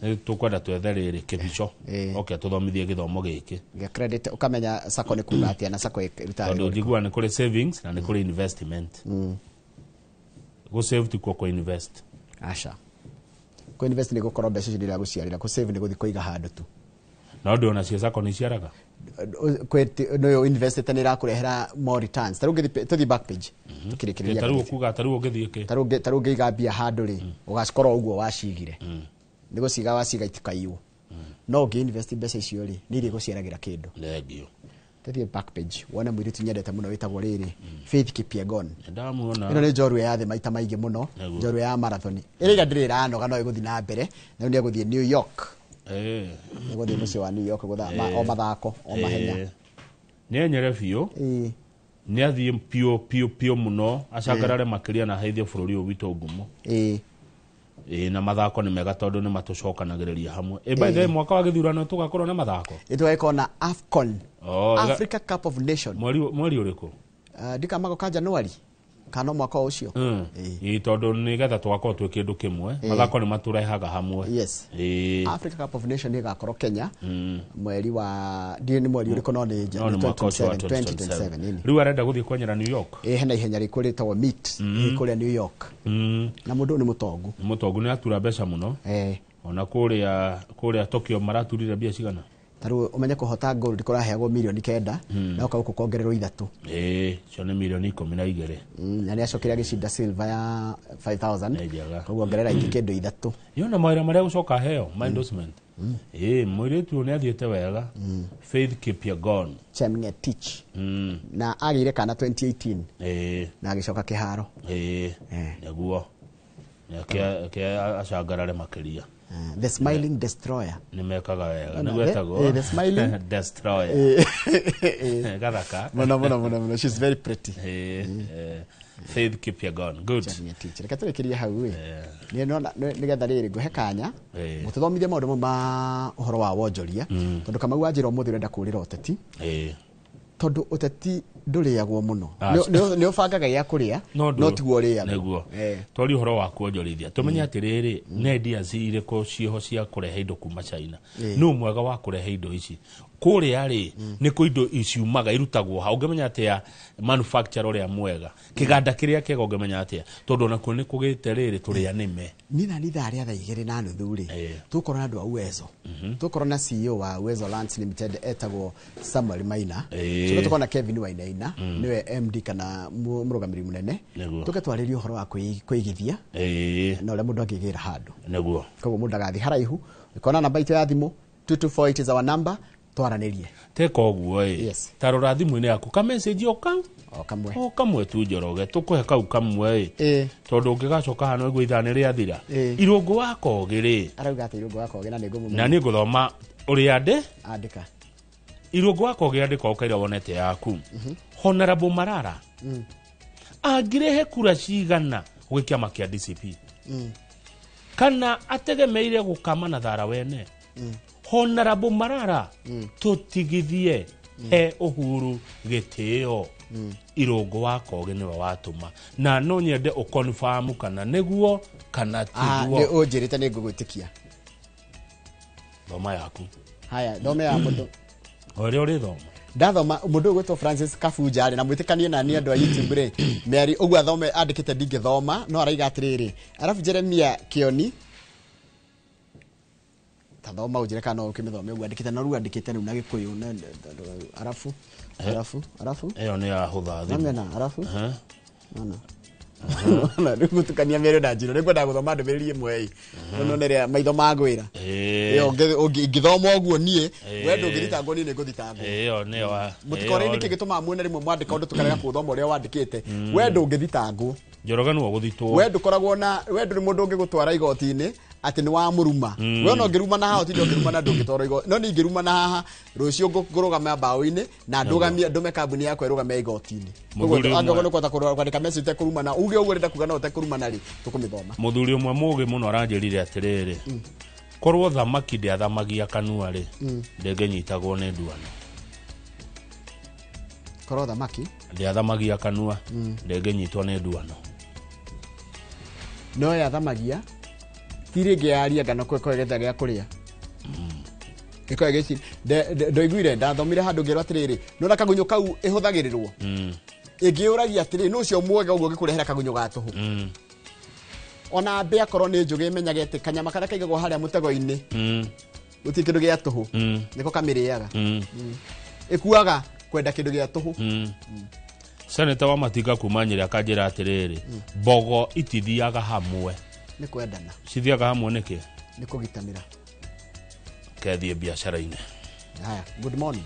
Nĩ tũkwenda twethe rĩrĩ kĩbico oke tũthomithie gĩthomo gĩkĩ gĩa credit, ũkamenya SACCO nĩ kuga atĩa na SACCO ĩrutaga tondũ wĩra ũrĩkũ. Njiguaga nĩ kũrĩ savings na nĩ kũrĩ investment. Gũ save ti kuo kũ invest. Aca. Kũ invest nĩ gũkorwo mbeca icio ndiragũciarĩra, kũ save nĩ gũthiĩ kũiga handũ tu. Na ũndũ ona cia sacco nĩ ciaraga. No invest nĩ irakũrehera more returns. Tarĩu ũngĩthiĩ tũthiĩ back page tũkĩrĩkĩrĩria. Tarĩu ũkuga tarĩu ũngĩthiĩ kĩ? Tarĩu ũngĩiga mbia handũ rĩ, ũgacikorwo ũguo wacigire, nĩ gũciga waciga itikaiywo. No ũngĩ invest mbeca icio rĩ, nĩ irĩgũciaragĩra kĩndũ. Thengio. Tũthiĩ back page wone mũirĩtu nyendete mũno wĩtagwo rĩrĩ Faith Kipyegon. Ndamuona. Ĩno nĩ njorua ya thĩ maita maingĩ mũno, njorua ya marathon ĩrĩa ndĩrĩ ĩranoga, no ĩgũthiĩ na mbere na rĩu nĩ egũthiĩ New York. Nĩ egũthiĩ mũciĩ wa New York gũthama o mathako o mahenya. Nĩ enyere biũ, nĩ athiĩ piũ piũ piũ mũno, acangarare makĩria na aheithie bũrũri ũyũ witũ ngumo. Ĩĩ, na mathako nĩ mega tondũ nĩ matũcokanagĩrĩria hamwe. Ĩ, by the way, mwaka wa gĩthurano tũgakorwo na mathako. Ĩtũgagĩkorwo na AFCON. Oh, Africa Cup of Nation. Mweri ũrĩkũ? Ndikamago ka January kana mwaka ũcio. Ĩĩ, tondũ nĩgetha tũgakorwo twĩ kĩndũ kĩmwe. Mathako nĩ matũrehaga hamwe. Yes. Africa Cup of Nation ĩgakorwo Kenya mweri wa, ndiũĩ nĩ mweri ũrĩkũ, no nĩ No nĩ mwaka ũcio wa 2027, ĩni. Rĩu arenda gũthiĩ kwenyera New York. Ĩ, hena ihenya rĩkũ rĩtagwo meet kũrĩa New York. Na mũndũ ũyũ nĩ mũtongu. Nĩ mũtongu, nĩ atura mbeca mũno. Ona kũrĩa Tokyo maraturire mbia cigana? Tarĩu ũmenye kũhota gold kũraheagwo mirioni 9, na ũka gũkũ kongererwo 3. Ĩĩ, cio nĩ mirioni 12. Na nĩ acokire agĩcinda silver ya 5000. Nĩ njega. Koguo ongerera ingĩ kĩndũ 3. Yona mawĩra marĩa gũcoka heo ma endorsement. Ĩĩ, mũirĩtu ũyũ nĩ athiĩte wega, Faith Kipyegon. Chemngetich. Na agĩire kana 2018 na agĩcoka kĩharo. Ĩĩ, nĩguo ke acangarare makĩria. The Smiling Destroyer. Nĩ mekaga wega. Ona, nĩguo etagwo. The Smiling Destroyer. Gathaka. Mũno mũno mũno mũno, she's very pretty. Ĩĩ, Faith Kipyegon, good. Chemngetich, reke tũrĩkĩrie hau ĩ. Nĩ nona nĩgetha rĩrĩ ngũhe kanya mũtũthomithie maũndũ mau ma ũhoro wa wonjoria, tondũ Kamau wanjĩra ũmũthĩ ũrenda kũũrĩra ũteti, tondũ ũteti ndũrĩagwo mũno. Nĩ ũbangaga gĩa kũrĩa, no tiguo ũrĩagwo. Nĩguo twari ũhoro wa kuonjorithia, tũmenye atĩrĩrĩ, nĩ ideas irĩkũ ciĩho cia kũrehe indo kuma China? Nũ mwega wa kũrehe indo ici kũrĩa rĩ? Nĩ kũ indo ciumaga, irutagwo ha? Ũngĩmenya atĩa manufacturer ũrĩa mwega, kĩganda kĩrĩa kĩega ũngĩmenya atĩa? Tondũ onakuo nĩ kũgĩte rĩrĩ tũrĩa nĩme. Niĩ na nĩ ithaa rĩa thaa 2:30 rĩ, tũgũkorwo na andũ a Uwezo, tũgũkorwo na CEO wa Uwezo Lands Limited etagwo Samuel Maina. Tũke tũkorwo na Kevin Wainaina, nĩwe MD kana mũrũgamĩrĩri mũnene. Tũke twarĩrie ũhoro wa kwĩigithia na ũrĩa mũndũ angĩgĩra handũ. Koguo mũndũ agathiĩ haraihu, ũkona namba itũ ya thimũ 2248 is our number, twaranĩrie. Teka ũguo ĩ. Ta rora thimũ-inĩ yaku ka message o kau. O kamwe. O kamwe tu, Njoroge, tũkũhe kau kamwe ĩ, tondũ ũngĩgacoka hano ĩguo ithaa nĩ rĩathira. Irũngũ wa Kogĩ rĩ, Arauga atĩ Irũngũ wa Kogĩ, na nĩ ngũmũmenya. Na nĩ ngũthoma ũrĩa ndĩ Andĩka. Irũngũ wa Kogĩ andĩka ũkaira wonete yaku. Honorable Marara angĩrehe kura cigana gwĩ kĩama kĩa DCP, kana ategemeire gũkama na thara wene? Honorable Marara, tũtigithie, he Uhuru gĩtĩo. Irũngũ wa Kogĩ nĩwe watũma, na no nyende ũconfirm kana nĩguo kana nĩ tiguo. Ũnjĩrĩte nĩ ngũgwĩtĩkia. Thoma yaku. Haya, thome ya mũndũ. O ũrĩa ũrĩthoma. Ndathoma mũndũ ũyũ gwĩtwo Francis Kabuja rĩ, na mwĩtĩkanie na niĩ andũ a YouTube rĩ, mĩari ũguo athome andĩkĩte ndingĩthoma, no araiga atĩrĩrĩ, arabu Jeremia Kĩoni, ta thoma ũnjĩre kana no ũkĩmĩthome ũguo andĩkĩte, no rĩu andĩkĩte rĩu na Gĩkũyũ arabu arabu Ĩyo nĩ yahũtha thimũ. Namena arabu. Nona. Nona, rĩu gũtukania mĩario na njĩra, nĩngwendaga gũthoma ndũmĩrĩri ĩmwe ĩ, no nĩ rĩrĩa maitho mangwĩra. Ĩyo ingĩthoma ũguo niĩ, we ndũngĩthitangwo, niĩ nĩngũthitangwo. Ĩyo nĩyo Mũtikore ĩyo nĩkĩ gĩtũmaga muone rĩmwe mwandĩka ũndũ tũkarega kũũthoma ũrĩa wandĩkĩte. We ndũngĩthitangwo. Njoroge nĩwe ũgũthitwo. We ndũkoragwo na, we ndũrĩ mũndũ ũngĩgũtwara igoti-inĩ atĩ nĩ wamũruma. We ona ũngĩrumana haha, ũtinde ũkĩrumana, ndũngĩtwarwo igoti, no niĩ ingĩrumana haha rũciũ ngũrũgama mbaũ-inĩ na ndũgamie, ndũme kambuni yakwa ĩrũgame igoti-inĩ. Koguo Mũthuri angĩkorwo ũmwe- nĩ kũhota kwandĩka message ũtekũrumana, uge ũguo ũrenda kuga, no ũtekũrumana rĩ, tũkũmĩthoma. Mũthuri ũmwe mũgĩ mũno aranjĩrire atĩrĩrĩ, korwo thamaki ndĩathamagia kanua rĩ, ndĩngĩnyitagwo nĩ nduano. Korwo thamaki ndĩathamagia kanua, ndĩngĩnyitwo nĩ nduano. No yathamagia ti rĩngĩ yaria ngano kwĩgetha gĩa kũrĩa gĩkoe gĩci ndoiguire ndathomire handũ ngĩrwo atĩrĩrĩ, nona kagunyũ kau ĩhũthagĩrĩrwo ĩngĩũragia atĩrĩ, nũ ũcio mwega ũguo ũngĩkũrehera kagunyũ ga tũhũ? Ona mbĩa akorwo nĩ njũgĩ ĩmenyage atĩ kanyama karĩa kaigagwo harĩa mũtego-inĩ gũtirĩ kĩndũ gĩa tũhũ, nĩko kamĩrĩaga. Ĩkuaga kwenda kĩndũ gĩa tũhũ. Seneta wa Matinga kuma Nyĩrĩ akanjĩra atĩrĩrĩ, mbogo itithiaga hamwe. Nĩ kwendana. Cithiaga hamwe nĩkĩ? Nĩ kũgitanĩra. Kethiĩ biacara-inĩ. Haya, good morning.